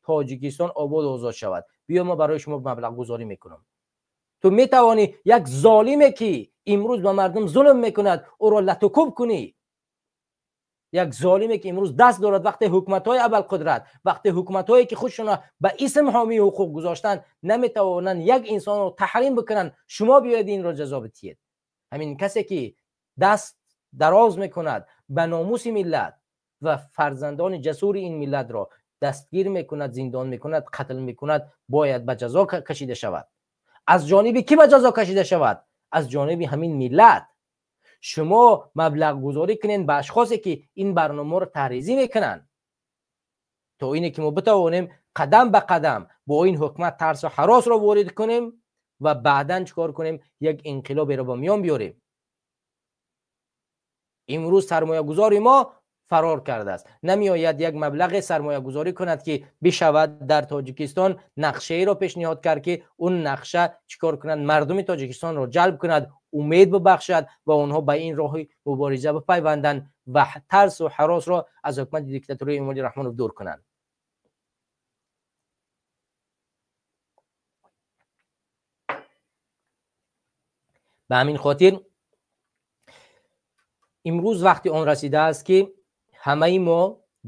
Тоҷикистон ободу озод шавад. Биё мо барои шумо маблағгузорӣ мекунам. Ту метавонӣ як золиме ки имрӯз ба мардум зулм мекунад, ӯро латукӯб кунӣ. Як золиме ки имрӯз даст дорад вақте ҳукуматҳои абарқудрат, вақте ҳукуматҳое ки худшонро ба исм ҳомии ҳуқуқ гузоштанд, наметавонанд як инсонро таҳрим бикунанд, шумо биёед инро ҷазо бидиҳед. Ҳамин касе ки даст дароз мекунад ба номуси миллат ва фарзандони ҷасури ин миллатро дастгир мекунад, зиндон мекунад, қатл мекунад, бояд ба ҷазо кашида шавад. Аз ҷониби кӣ ба ҷазо кашида шавад? Аз ҷониби ҳамин миллат. Шумо маблағгузорӣ кунед ба ашхосе ки ин барномаро таҳризӣ мекунанд, то ине ки мо битавонем қадам ба қадам бо ин ҳукумат тарсу ҳаросро ворид кунем ва баъдан чикор кунем? Як инқилоберо ба миён биёрем. Имрӯз сармоягузори мо фарор кардааст. Намеояд як маблағи сармоягузорӣ кунад ки бишавад дар Тоҷикистон нақшаеро пешниҳод кард ки он нақша чикор кунад? Мардуми Тоҷикистонро ҷалб кунад, умед бибахшад ва онҳо ба ин роҳи мубориза бипайванданд ва тарсу ҳаросро аз ҳукумати диктатории Эмомалӣ Раҳмонов дур кунанд. Ба ҳамин хотир имрӯз вақти он расидааст ки ҳамаи мо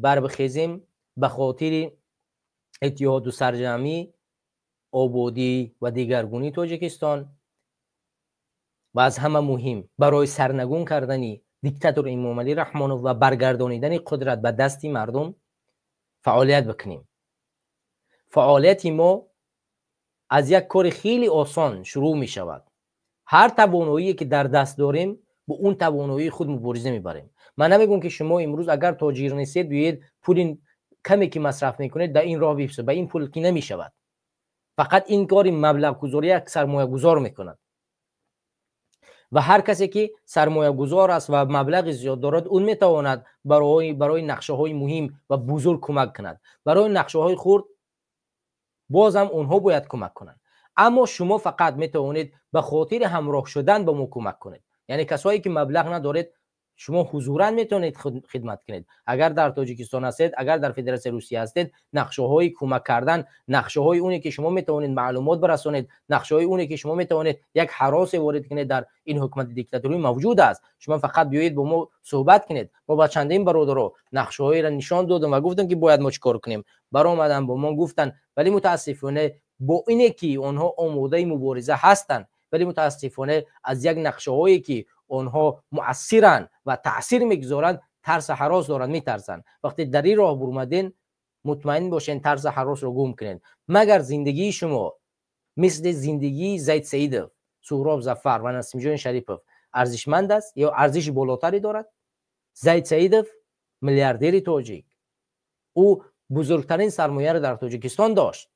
барбихезем ба хотири иттиҳоду сарҷамъӣ, ободӣ ва дигаргунии Тоҷикистон ва аз ҳама муҳим барои сарнагун кардани диктатор Эмомалӣ Раҳмонов ва баргардонидани қудрат ба дасти мардум фаъолият бикунем. Фаъолияти мо аз як кори хеле осон шурӯъ мешавад. Ҳар тавоноие ки дар даст дорем, бо он тавоноии худ мубориза мебарем. Ман намегӯм ки шумо имрӯз агар тоҷир нестед, биёед пули каме ки масраф мекунед дар ин роҳ бифсед. Ба ин пул ки намешавад. Фақат ин кори маблағгузорӣ як сармоягузор мекунад ва ҳар касе ки сармоягузор аст ва маблағи зиёд дорад, он метавонад барои нақшаҳои муҳим ва бузург кӯмак кунад. Барои нақшаҳои хурд бозам онҳо бояд кӯмак кунанд. Аммо шумо фақат метавонед ба хотири ҳамроҳ шудан ба мо кӯмак кунед. Яъне касое ки маблағ надоред, шумо ҳузуран метавонед хидмат кунед. Агар дар Тоҷикистон ҳастед, агар дар Федератсияи Русия ҳастед, нақшаҳои кӯмак кардан, нақшаҳои оне ки шумо метавонед маълумот барасонед, нақшаҳои оне ки шумо метавонед як ҳаросе ворид кунед дар ин ҳукумати диктаторӣ мавҷуд аст. Шумо фақат биёед бо мо суҳбат кунед. Мо ба чандин бародаро нақшаҳоеро нишон додем ва гуфтем ки бояд мо чӣ кор кунем. Баромаданд, бо мо гуфтанд, вале мутаассифона бо ине ки онҳо омодаи мубориза ҳастанд, вале мутаассифона аз як нақшаҳое ки онҳо муассиранд ва таъсир мегузоранд, тарсу ҳарос доранд, метарсанд. Вақте дар ин роҳ бурмаден, мутмаин бошед тарсу ҳаросро гум кунед. Магар зиндагии шумо мисли зиндагии Зайд Саидов, Суҳроб Зафар ва Насимҷон Шарипов арзишманд аст ё арзиши болотаре дорад? Зайд Саидов миллиардери тоҷик, ӯ бузургтарин сармояро дар Тоҷикистон дошт,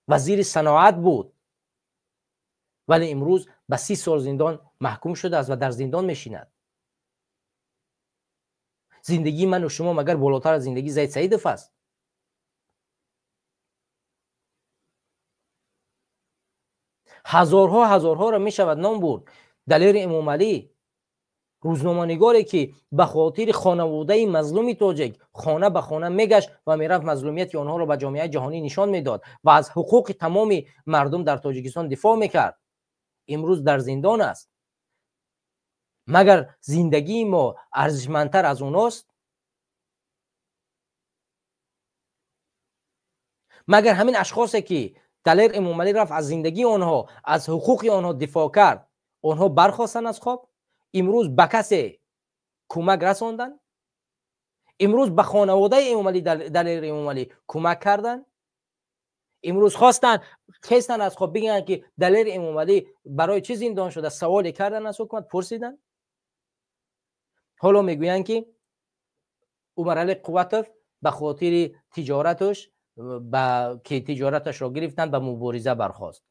вазири саноат буд, вале имрӯз ба 30 сол зиндон маҳкум шудааст ва дар зиндон мешинад. Зиндагии ману шумо магар болотар аз зиндагии Зайд Саидов аст? Ҳазорҳо ҳазорҳоро мешавад ном бурд. Далери Эмомалӣ, рӯзноманигоре ки ба хотири хонаводаи мазлуми тоҷик хона ба хона мегашт ва мерафт мазлумияти онҳоро ба ҷомеаи ҷаҳонӣ нишон медод ва аз ҳуқуқи тамоми мардум дар Тоҷикистон дифоъ мекард, имрӯз дар зиндон аст. Магар зиндагии мо арзишмандтар аз оност? Магар ҳамин ашхосе ки Далер Эмомалӣ рафт аз зиндагии онҳо, аз ҳуқуқи онҳо дифоъ кард, онҳо бархостанд аз хоб? Имрӯз ба касе кӯмак расонданд? Имрӯз ба хонаводаи Эмомалӣ, Далер Эмомалӣ кӯмак карданд? Имрӯз хостанд хестанд аз хоб бигӯянд ки Далер Эмомалӣ барои чӣ зиндон шуда? Саволе карданд аз ҳукумат, пурсиданд? Ҳоло мегӯянд ки Умаралӣ Қувватов ба хотири тиҷораташ, ки тиҷораташро гирифтанд, ба мубориза бархост.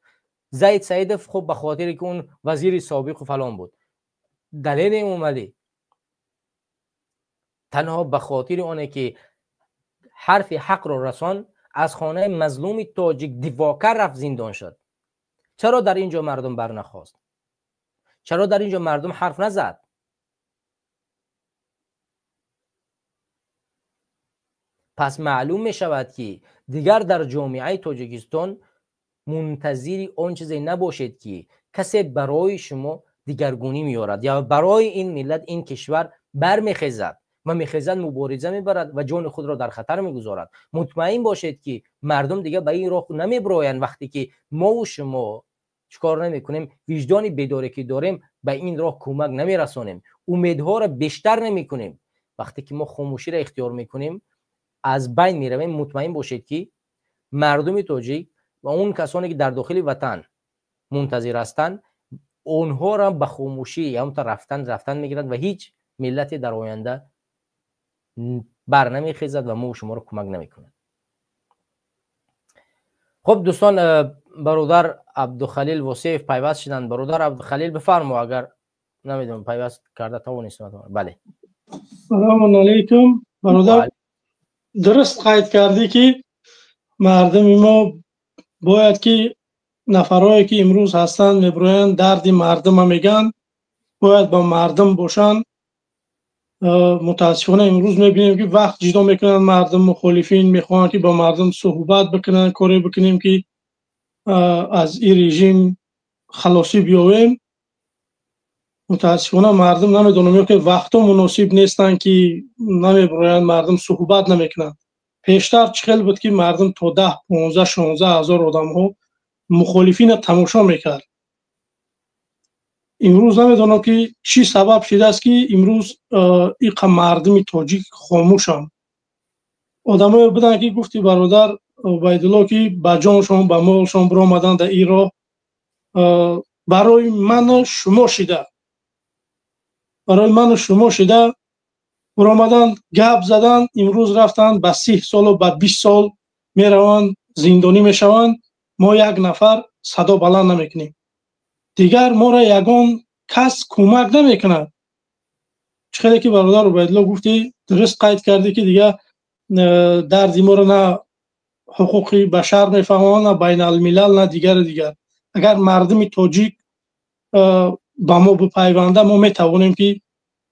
Зайд Саидов хуб ба хотире ки он вазири собиқу фалон буд. Далер Эмомалӣ танҳо ба хотири оне ки ҳарфи ҳақро расон, аз хонаи мазлуми тоҷик дифоъ кард, рафт зиндон шуд. Чаро дар ин ҷо мардум барнахост? Чаро дар ин ҷо мардум ҳарф назад? Пас маълум мешавад ки дигар дар ҷомеаи Тоҷикистон мунтазири он чизе набошед ки касе барои шумо дигаргунӣ меорад ё барои ин миллат, ин кишвар бармехезад ва мехезад, мубориза мебарад ва ҷони худро дар хатар мегузорад. Мутмаин бошед ки мардум дигар ба ин роҳ намебироянд вақте ки мову шумо чикор намекунем, виҷдони бедоре ки дорем ба ин роҳ кӯмак намерасонем, умедҳоро бештар намекунем. Вақте ки мо хомӯширо ихтиёр мекунем, аз байн меравем. Мутмаин бошед ки мардуми тоҷик ва он касоне ки дар дохили ватан мунтазир ҳастанд, онҳоро ба хомӯшӣ ҳамта рафтан рафтан мегиранд ва ҳеҷ миллате дар оянда бар намехезад ва мо шуморо кӯмак намекунад. Хуб дӯстон, бародар Абдухалил Восеев пайваст шуданд. Бародар Абдухалил, бифармо, агар намедонам пайваст карда тавонистам. Бале. Салому алайкум бародар. Дуруст қайд кардӣ ки мардуми мо бояд ки нафарое ки имрӯз ҳастанд мебироянд дарди мардума мегӯянд, бояд ба мардум бошанд. Мутаассифона имрӯз мебинем ки вақт ҷудо мекунанд мардум, мухолифин мехоҳанд ки ба мардум суҳбат бикунанд, коре бикунем ки аз ин режим халосӣ биёвем. Мутаассифона мардум намедонам ё ки вақтҳо муносиб нестанд ки намебироянд, мардум суҳбат намекунанд. Пештар чӣ хел буд ки мардум то 10, 15, 16 ҳазор одамҳо мухолифина тамошо мекард. Имрӯз намедонам ки чӣ сабаб шудааст ки имрӯз иқа мардуми тоҷик хомӯшанд. Одамое буданд ки гуфти бародар Убайдулло ки ба ҷоншон, ба молшон биромаданд дар ин роҳ, барои ману шумо шида, барои ману шумо шида биромаданд, гап заданд. Имрӯз рафтанд ба 30 солу ба 20 сол мераванд, зиндонӣ мешаванд. Мо як нафар садо баланд намекунем, дигар моро ягон кас кӯмак намекунад. Чӣ хеле ки бародар Убайдулло гуфтӣ, дуруст қайд кардӣ ки дигар дарди моро на ҳуқуқи башар мефаҳманд, на байналмилал, на дигару дигар. Агар мардуми тоҷик ба мо бипайванда, мо метавонем ки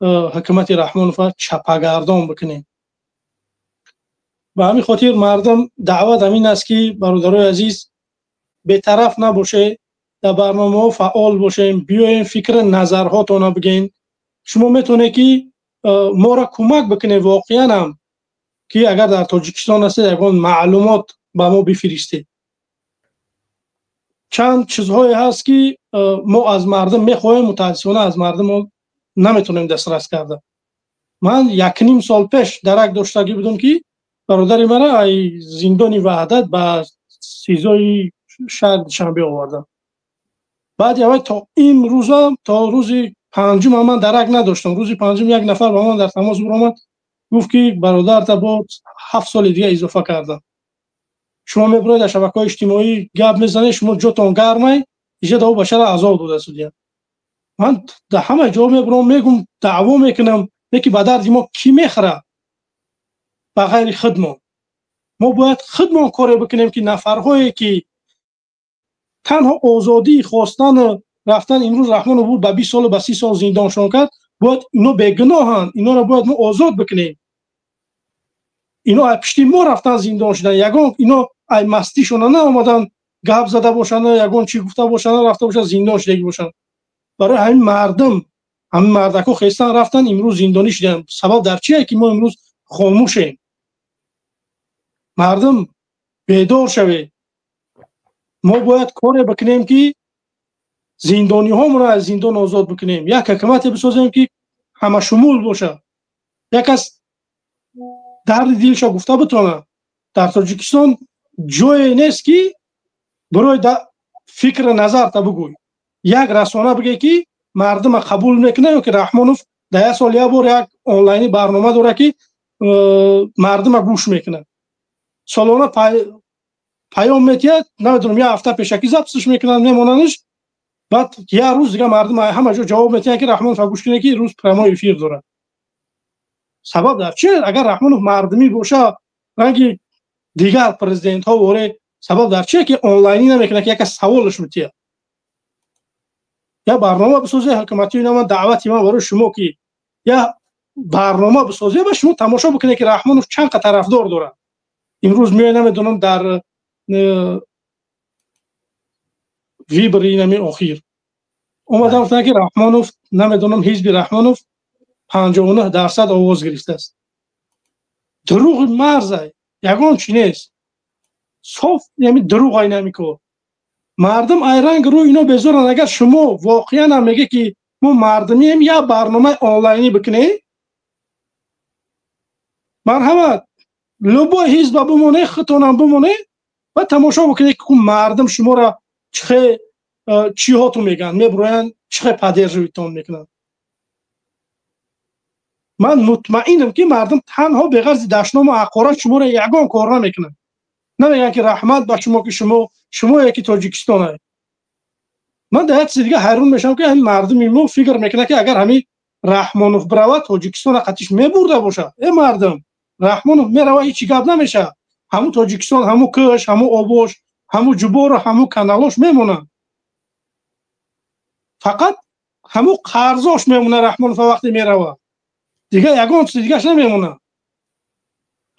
ҳукумати Раҳмонова чапагардон бикунем. Ба ҳамин хотир мардум даъват ҳамин аст ки бародарои азиз, бетараф набошед, дар барномаҳо фаъол бошем, биёем фикри назарҳотонро бигӯем. Шумо метавонед ки моро кӯмак бикунед воқеан ҳам ки агар дар Тоҷикистон ҳастед ягон маълумот ба мо бифиристед. Чанд чизҳое ҳаст ки мо аз мардум мехоҳем, мутаассифона аз мардум мо наметавонем дастрас карда. Ман 1.5 сол пеш дарак доштагӣ будам ки бародари мара ай зиндони Ваҳдат ба СИЗОи шаҳри Душанбе овардам. Баъд аввал то имрӯзам, то рӯзи панҷум ман дарак надоштам. Рӯзи панҷум як нафар ба ман дар тамос баромад, гуфт ки бародарта бо 7 соли дига изофа кардам. Шумо мебироед дар шабакаҳои иҷтимоӣ гап мезанед, шумо ҷотон гармай, иҷа да ӯ башара азоб дода судия. Ман дар ҳама ҷо мебиром, мегум, даъво мекунам, лекин ба дарди мо кӣ мехӯрад ба ғайри худмон? Мо бояд худмон коре бикунем ки нафарҳое ки Танҳо озодӣ хостан рафтан имрӯз Раҳмонов буд ба 20 сол ба 30 сол зиндоншон кард. Бояд ино бегуноҳанд, иноро бояд мо озод бикунем. Ино ай пишти мо рафтан зиндон шудан, ягон ино ай мастишона наомадан гап зада бошанд, ягон чӣ гуфта бошанд, рафта бошанд, зиндон шудагӣ бошанд. Барои ҳамин мардум, ҳамин мардако хестан рафтан, имрӯз зиндонӣ шуданд. Сабаб дар чие ки мо имрӯз хомӯшем? Мардум бедор шавед. Мо бояд коре бикунем ки зиндониҳомонро аз зиндон озод бикунем, як ҳукумате бисозем ки ҳамашумул бошад, як кас дарди дилша гуфта битонад. Дар Тоҷикистон ҷое нест ки барои фикри назарта бигӯй, як расона бигӯй ки мардума қабул мекунад, ё ки Раҳмонов дар як сол як бор як онлайни барнома дорад ки мардума гӯш мекунад, солона паём метиҳад, намедонам як ҳафта пешакӣ записш мекунанд, мемонанш, баъд як рӯз дига мардум ҳама ҷо ҷавоб метиҳанд ки Раҳмонов гӯш кунед ки рӯз прямой эфир дорад. Сабаб дар чи? Агар Раҳмонов мардумӣ боша ранги дигар президентҳо воре, сабаб дар чие ки онлайнӣ намекунад ки яка саволаш метиҳад? Я барнома бисозе ҳукуматӣ, ина ман даъвати ман барои шумо ки я барнома бисозе ва шумо тамошо бикунед ки Раҳмонов чанд қа тарафдор дорад. Имрӯз меоя намедонам дар вибри инами охир омадан гуфтанд ки Раҳмонов намедонам ҳизби Раҳмонов 59% овоз гирифтааст. Дурӯғи марзай, ягон чи нест, соф ями дурӯғ айнами кор. Мардум айранг рӯ ино безоранд. Агар шумо воқеан ҳам меге ки мо мардумием, як барномаи онлайнӣ бикунед, марҳамат, любой ҳизба бимоне, худтонам бимоне ва тамошо бикунед ки мардум шуморо чихе чиҳоту мегӯянд, мебуроянд, чихе поддерживитон мекунанд. Ман мутмаинам ки мардум танҳо беғарзи дашному ҳақорат шуморо ягон кор намекунанд. Намегӯянд ки раҳмат ба шумо ки шумое ки Тоҷикистон. Ман дар як чизи дига ҳайрон мешавам ки ҳамин мардуми мо фикр мекунад ки агар ҳамин Раҳмонов биравад, Тоҷикистона қатиш мебурда бошад. Э мардум, Раҳмонов мерава, ҳечи гап намешавад. Ҳамун Тоҷикистон, ҳамун кӯш, ҳамун обош, ҳамун ҷубору ҳамун каналош мемонанд. Фақат ҳамун қарзош мемонад Раҳмонов вақте меравад. Дига ягон чизи дигаш намемонад.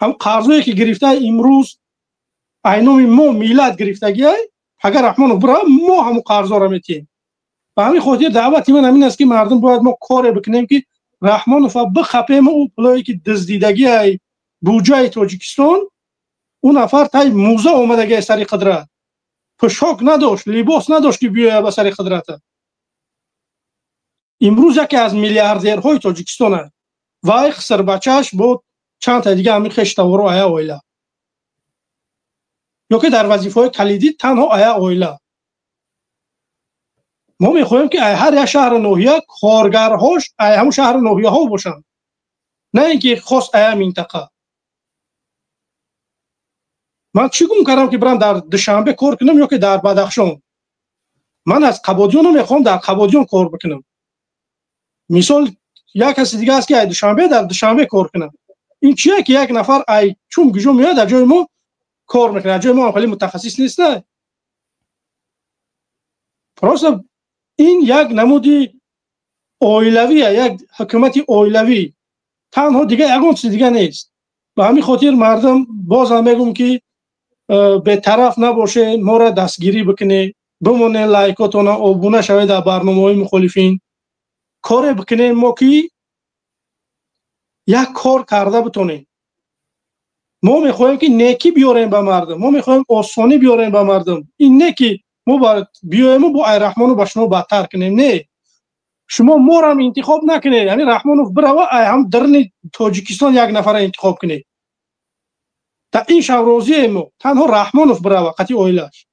Ҳамун қарзое ки гирифта имрӯз айноми мо миллат гирифтагиай, агар Раҳмонов бирава, мо ҳамун қарзоро метиҳем. Ба ҳамин хотир даъвати ман ҳамин аст ки мардум бояд мо коре бикунем ки Раҳмонова бихапем, ӯ пулое ки дуздидагиай буҷаи Тоҷикистон, ӯ нафар тай мӯза омадагиай сари қудрат, пӯшок надошт, либос надошт ки биёяд ба сари қудрата. Имрӯз яке аз миллиардерҳои Тоҷикистон аст. Вай хисрбачааш бо чанд та дига ҳамин хештаворо ая оила, ё ки дар вазифаҳои калидӣ танҳо ая оила. Мо мехоҳем ки ай ҳар як шаҳру ноҳия коргарҳош ай ҳамун шаҳру ноҳияҳо бошанд, на ин ки хос ая минтақа. Ман чӣ гум кардам ки бирам дар Душанбе кор кунам ё ки дар Бадахшон? Ман аз Қабодиён мехоҳам дар Қабодиён кор бикунам. Мисол як каси дига аст ки ай Душанбе дар Душанбе кор кунад. Ин чие ки як нафар ай чум гиҷо меояд дар ҷои мо кор мекунад? Ҷои мо ҳам хеле мутахассис нест. Просто ин як намуди оилавия, як ҳукумати оилавӣ, танҳо дига ягон чизи дига нест. Ба ҳамин хотир мардум бозам мегӯм ки бетараф набошед, моро дастгирӣ бикунед, бимонед, лайкотона обуна шавед дар барномаҳои мухолифин, коре бикунем мо ки як кор карда битонем. Мо мехоҳем ки некӣ биёрем ба мардум, мо мехоҳем осонӣ биёрем ба мардум. Ин не ки мо биёему бо ай Раҳмонов ба шумо бадтар кунем, не. Шумо морам интихоб накунед, ҳамин Раҳмонов бирава, ай ҳам дарни Тоҷикистон як нафара интихоб кунед. Та ин шав розием мо, танҳо Раҳмонов бирава қатъи оилааш.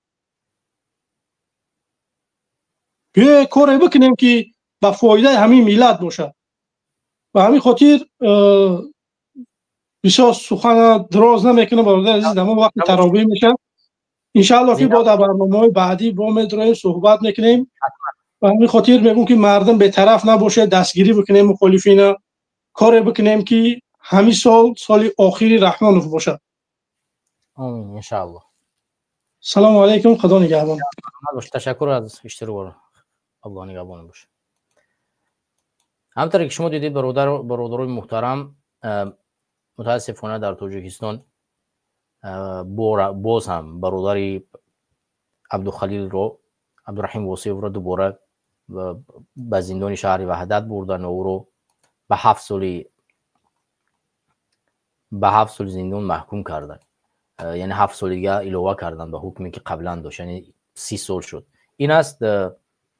Биёе коре бикунем ки ба фоидаи ҳамин миллат бошад. Ба ҳамин хотир бисёр сухана дароз намекунам, бародар азиз, дамо вақти таровеҳ мешавад. Иншааллоҳ ки бо дар барномаҳои баъдӣ бо медроем, суҳбат мекунем. Ба ҳамин хотир мегӯм ки мардум бетараф набошед, дастгирӣ бикунем мухолифина, коре бикунем ки ҳамин сол соли охири Раҳмонов бошад. Омин, иншааллоҳ. Салому алайкум, Худо нигаҳбон. Ташаккур аз иштирок, Аллоҳ нигаҳбон бош. Ҳамтаре ки шумо дидед, бародарои муҳтарам, мутаассифона дар Тоҷикистон боз ҳам бародари Абдухалилро, Абдураҳим Восиевро дубора ба зиндони шаҳри Ваҳдат бурданд ва ӯро ба 7 соли зиндон маҳкум карданд. Яъне 7 соли дига илова карданд ба ҳукме, ки қаблан дошт, яъне 30 сол шуд. Ин аст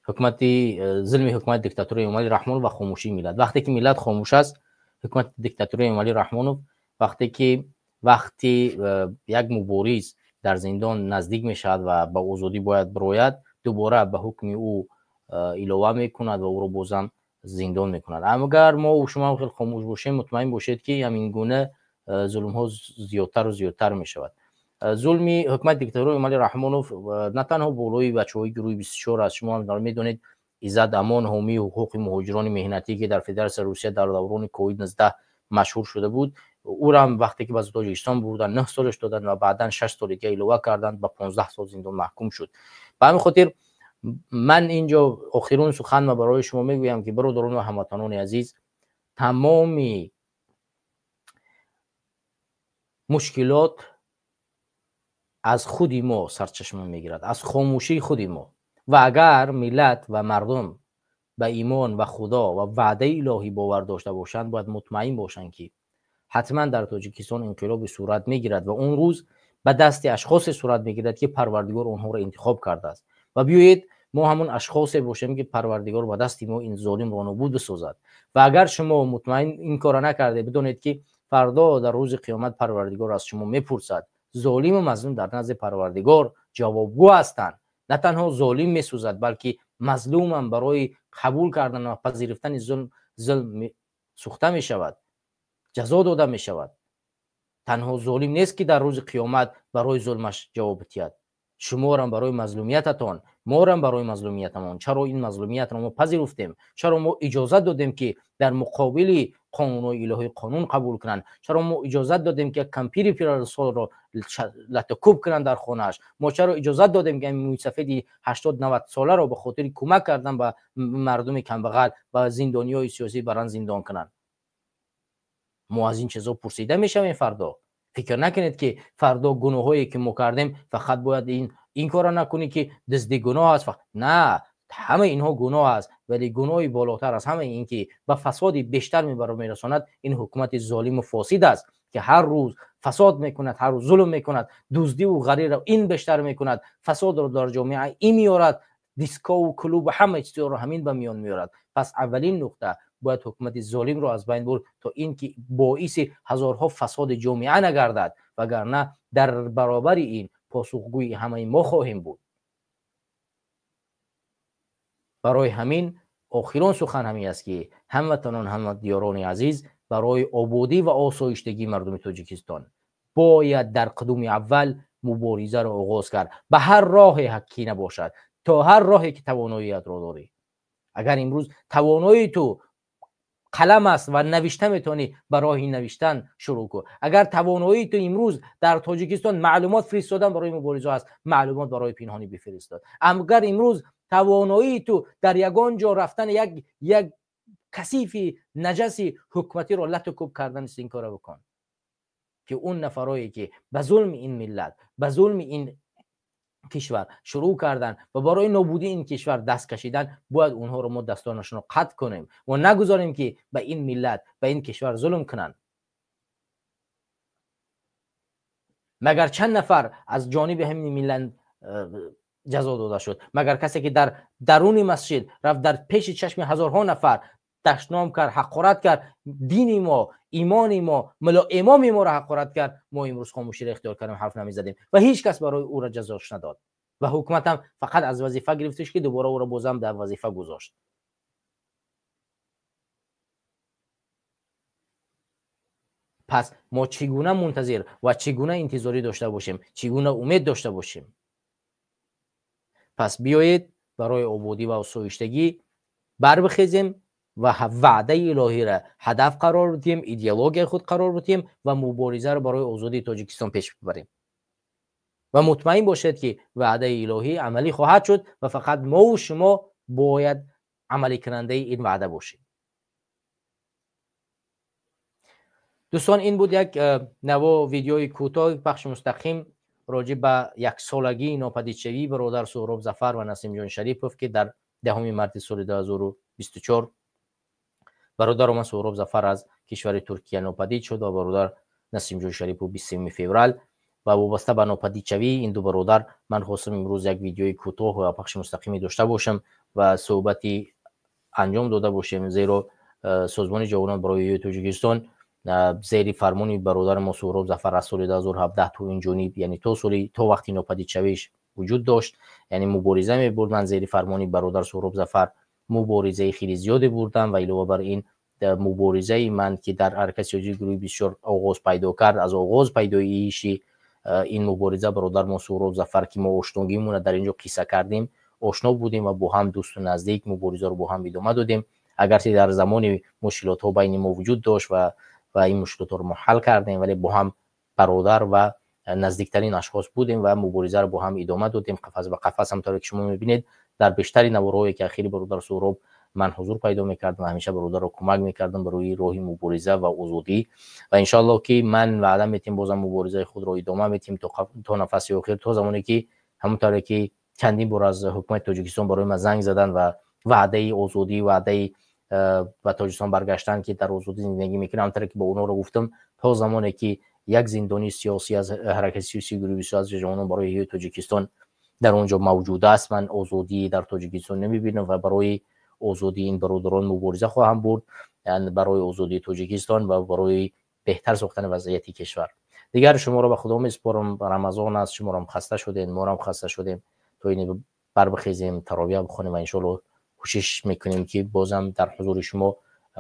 ҳукумати зулми ҳукумати диктатураи Эмомалӣ Раҳмонов ва хомӯшии миллат. Вақте ки миллат хомӯш аст, ҳукумати диктатураи Эмомалӣ Раҳмонов, вақте ки вақти як мубориз дар зиндон наздик мешавад ва ба озодӣ бояд бирояд, дубора ба ҳукми ӯ илова мекунад ва ӯро бозам зиндон мекунад. Агар мо шумо хеле хомӯш бошем, мутмаин бошед, ки ҳамин гуна зулмҳо зиёдтару зиёдтар мешавад. Зулми ҳукумати диктатураи Эмомалӣ Раҳмонов на танҳо болои бачаҳои гурӯҳи 24 аст. Шумо медонед, Иззат Амон, ҳомии ҳуқуқи муҳоҷирони меҳнатӣ, ки дар Федератсияи Русия дар даврони ковид-19 машҳур шуда буд, ӯрам вақте ки ба Тоҷикистон бурданд, 9 солаш доданд ва баъдан 6 соли дига илова карданд, ба 15 сол зиндон маҳкум шуд. Ба ҳамин хотир ман инҷо охирун суханма барои шумо мегӯям, ки бародарон ва ҳамватанони азиз, тамоми мушкилот аз худи мо сарчашма мегирад, аз хомӯшии худи мо. Ва агар миллат ва мардум ба имон ва Худо ва ваъдаи илоҳӣ бовар дошта бошанд, бояд мутмаин бошанд, ки ҳатман дар Тоҷикистон инқилоби сурат мегирад ва он рӯз ба дасти ашхосе сурат мегирад, ки Парвардигор онҳоро интихоб кардааст. Ва биёед, мо ҳамон ашхосе бошем, ки Парвардигор ба дасти мо ин золимро нобуд бисозад. Ва агар шумо мутмаин ин кора накарде, бидонед, ки фардо дар рӯзи қиёмат Парвардигор аз шумо мепурсад. Золиму мазлум дар назди Парвардигор ҷавобгӯ ҳастанд. На танҳо золим месӯзад, балки мазлумам барои қабул кардан ва пазируфтани зулм сӯхта мешавад, ҷазо дода мешавад. Танҳо золим нест, ки дар рӯзи қиёмат барои зулмаш ҷавоб диҳад. Шуморам барои мазлумиятатон, морам барои мазлумиятамон. Чаро ин мазлумиятро мо пазируфтем? Чаро мо иҷозат додем, ки дар муқобили қонунҳои илоҳӣ қонун қабул кунанд? Чаро мо иҷозат додем, ки як кампири пирсолро латукӯб кунанд дар хонааш? Мо чаро иҷозат додем, ки мӯйсафеди 80-90 соларо ба хотири кӯмак кардан ба мардуми камбағал ва зиндониҳои сиёсӣ баран зиндон кунанд? Мо аз ин чизо пурсида мешавем фардо. Фикр накунед, ки фардо гуноҳое ки мо кардем, фақат бояд ин кора накунӣ, ки дуздӣ гуноҳ аст. На, ҳамаи инҳо гуноҳ аст, вале гуноҳи болотар аз ҳамаи ин, ки ба фасоди бештар мерасонад, ин ҳукумати золиму фосид аст, ки ҳар рӯз фасод мекунад, ҳар рӯз зулм мекунад, дуздиву ғариро ин бештар мекунад, фасодро дар ҷомеа ин меорад, дискову клубу ҳама чизро ҳамин ба миён меорад. Пас аввалин нуқта: бояд ҳукумати золимро аз байн бурд, то ин ки боиси ҳазорҳо фасоди ҷомеа нагардад, вагарна дар баробари ин посухгӯи ҳамаи мо хоҳем буд. Барои ҳамин охирон сухан ҳамин аст, ки ҳамватанон, ҳамдиёрони азиз, барои ободӣ ва осоиштагии мардуми Тоҷикистон бояд дар қудуми аввал муборизаро оғоз кард, ба ҳар роҳе ки набошад, то ҳар роҳе ки тавоноиятро дорӣ. Агар имрӯз тавоноии ту қалам аст ва навишта метавонӣ, ба роҳи навиштан шурӯъ кун. Агар тавоноии ту имрӯз дар Тоҷикистон маълумот фиристодан барои мубориза аст, маълумот барои пинҳонӣ бифиристод. Агар имрӯз тавоноии ту дар ягон ҷо рафтан, як касифи наҷаси ҳукуматиро лату кӯб кардан аст, ин кора бикун, ки он нафарое ки ба зулми ин миллат, ба зулми ин кишвар шурӯъ карданд ва барои нобудии ин кишвар даст кашидан, бояд онҳоро мо дастонашонро қатъ кунем ва нагузорем, ки ба ин миллат, ба ин кишвар зулм кунанд. Магар чанд нафар аз ҷониби ҳамин миллат ҷазо дода шуд? Магар касе ки дар даруни масҷид рафт, дар пеши чашми ҳазорҳо нафар дашном кард, ҳақорат кард, дини мо, имони мо, мулло имоми моро ҳақорат кард, мо имрӯз хомӯширо ихтиёр кардем, ҳарф намезадем ва ҳеҷ кас барои ӯро ҷазош надод ва ҳукуматам фақат аз вазифа гирифташ, ки дубора ӯро бозам дар вазифа гузошт. Пас мо чӣ гуна мунтазир ва чӣ гуна интизорӣ дошта бошем, чӣ гуна умед дошта бошем? Пас биёед, барои ободӣ ва осоиштагӣ барбихезем ва ваъдаи илоҳиро ҳадаф қарор диҳем, идеологияи худ қарор бидиҳем ва муборизаро барои озодии Тоҷикистон пеш бибарем. و مطمئن باشید که وعده الهی عملی خواهد شد و فقط ما و شما باید عملی کننده این وعده باشیم. دوستان این بود یک نو ویدیوی کوتاه پخش مستقیم راجع به یک سالگی ناپدیدشوی برادر سهراب ظفر و نسیم جان شریپوف که در 10 مارس سال 2024 برادر ما سهراب ظفر از کشور ترکیه ناپدید شد و برادر نسیم جان شریپوف 23 فوریه و وابسته به ناپدیدشوی این دو برادر من خواستم امروز یک ویدیوی کوتاه و پخش مستقیمی داشته باشم و صحبتی انجام داده باشیم، زیرا سازمان جوانان برای تاجیکستان زیر فرمانی برادر ما سهراب ظفر از سال 2017 تو این جانب، یعنی تا سالی تا وقتی ناپدیدشویش وجود داشت، یعنی مبارزه می‌برد. من زیر فرمانی برادر سهراب ظفر مبارزه خیلی زیادی بردم و علاوه بر این مبارزه من که در حرکت سیاسی گروه 24 آغاز پیدا کرد، از آغاز پیدایش این مبارزه برادر ما سهراب ظفر که ما آشناگیمون در اینجا قصه کردیم آشنا بودیم و با هم دوست و نزدیک مبارزه رو با هم ادامه دادیم، اگرچه در زمان مشکلات ها بین ما وجود داشت و این مشکلات رو ما حل کردیم، ولی با هم برادر و نزدیکترین اشخاص بودیم و مبارزه رو با هم ادامه دادیم. قفس به قفس هم که شما میبینید در بیشتری نوارهایی که اخیری برادر سهراب من حضور پیدا میکردم و همیشه برادر رو کمک میکردم برای راه مبارزه و آزادی و انشالله که من وعده میتیم بازم مبارزه خود رو ادامه میتیم تا نفس آخر، تا زمانی که همونطور که چندین بار از حکومت تاجیکستان برای من زنگ زدن و وعده آزادی، وعده به تاجیکستان برگشتن که در آزادی زندگی میکنم، همونطور که با اونا رو گفتم تا زمانی که یک زندانی سیاسی از حرکت سیاسی گروه 24 از جوانان برای تاجیکستان در اونجا موجود است، من آزادی در تاجیکستان نمیبینم و برای آزادی این برادران مبارزه خواهم برد، یعنی برای آزادی تاجیکستان و برای بهتر ساختن وضعیت کشور. دیگر شما را به خدا میسپارم. رمضان است، شما را خسته شدین، ما را خسته شدیم، تا این بر بخیزیم تراویح بخونیم و انشالله کوشش میکنیم که بازم در حضور شما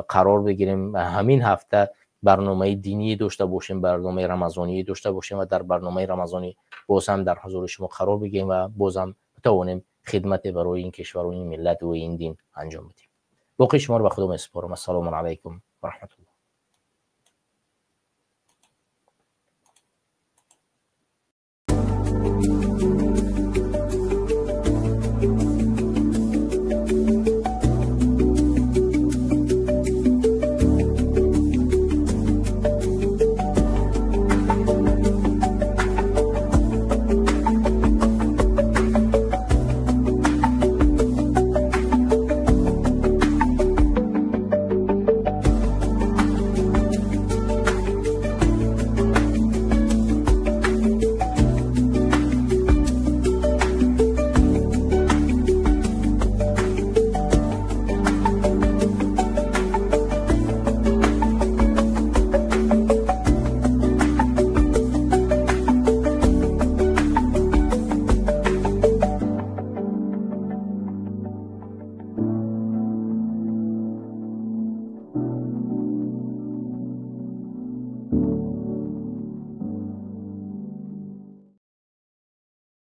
قرار بگیریم. همین هفته برنامه دینی داشته باشیم، برنامه رمضانی داشته باشیم و در برنامه رمضانی باز هم در حضور شما قرار بگیریم و بازم بتوانیم خدمت برای این کشور و این ملت و این دین انجام بدیم. باقی شما رو به خدا میسپارم. السلام علیکم و رحمت الله.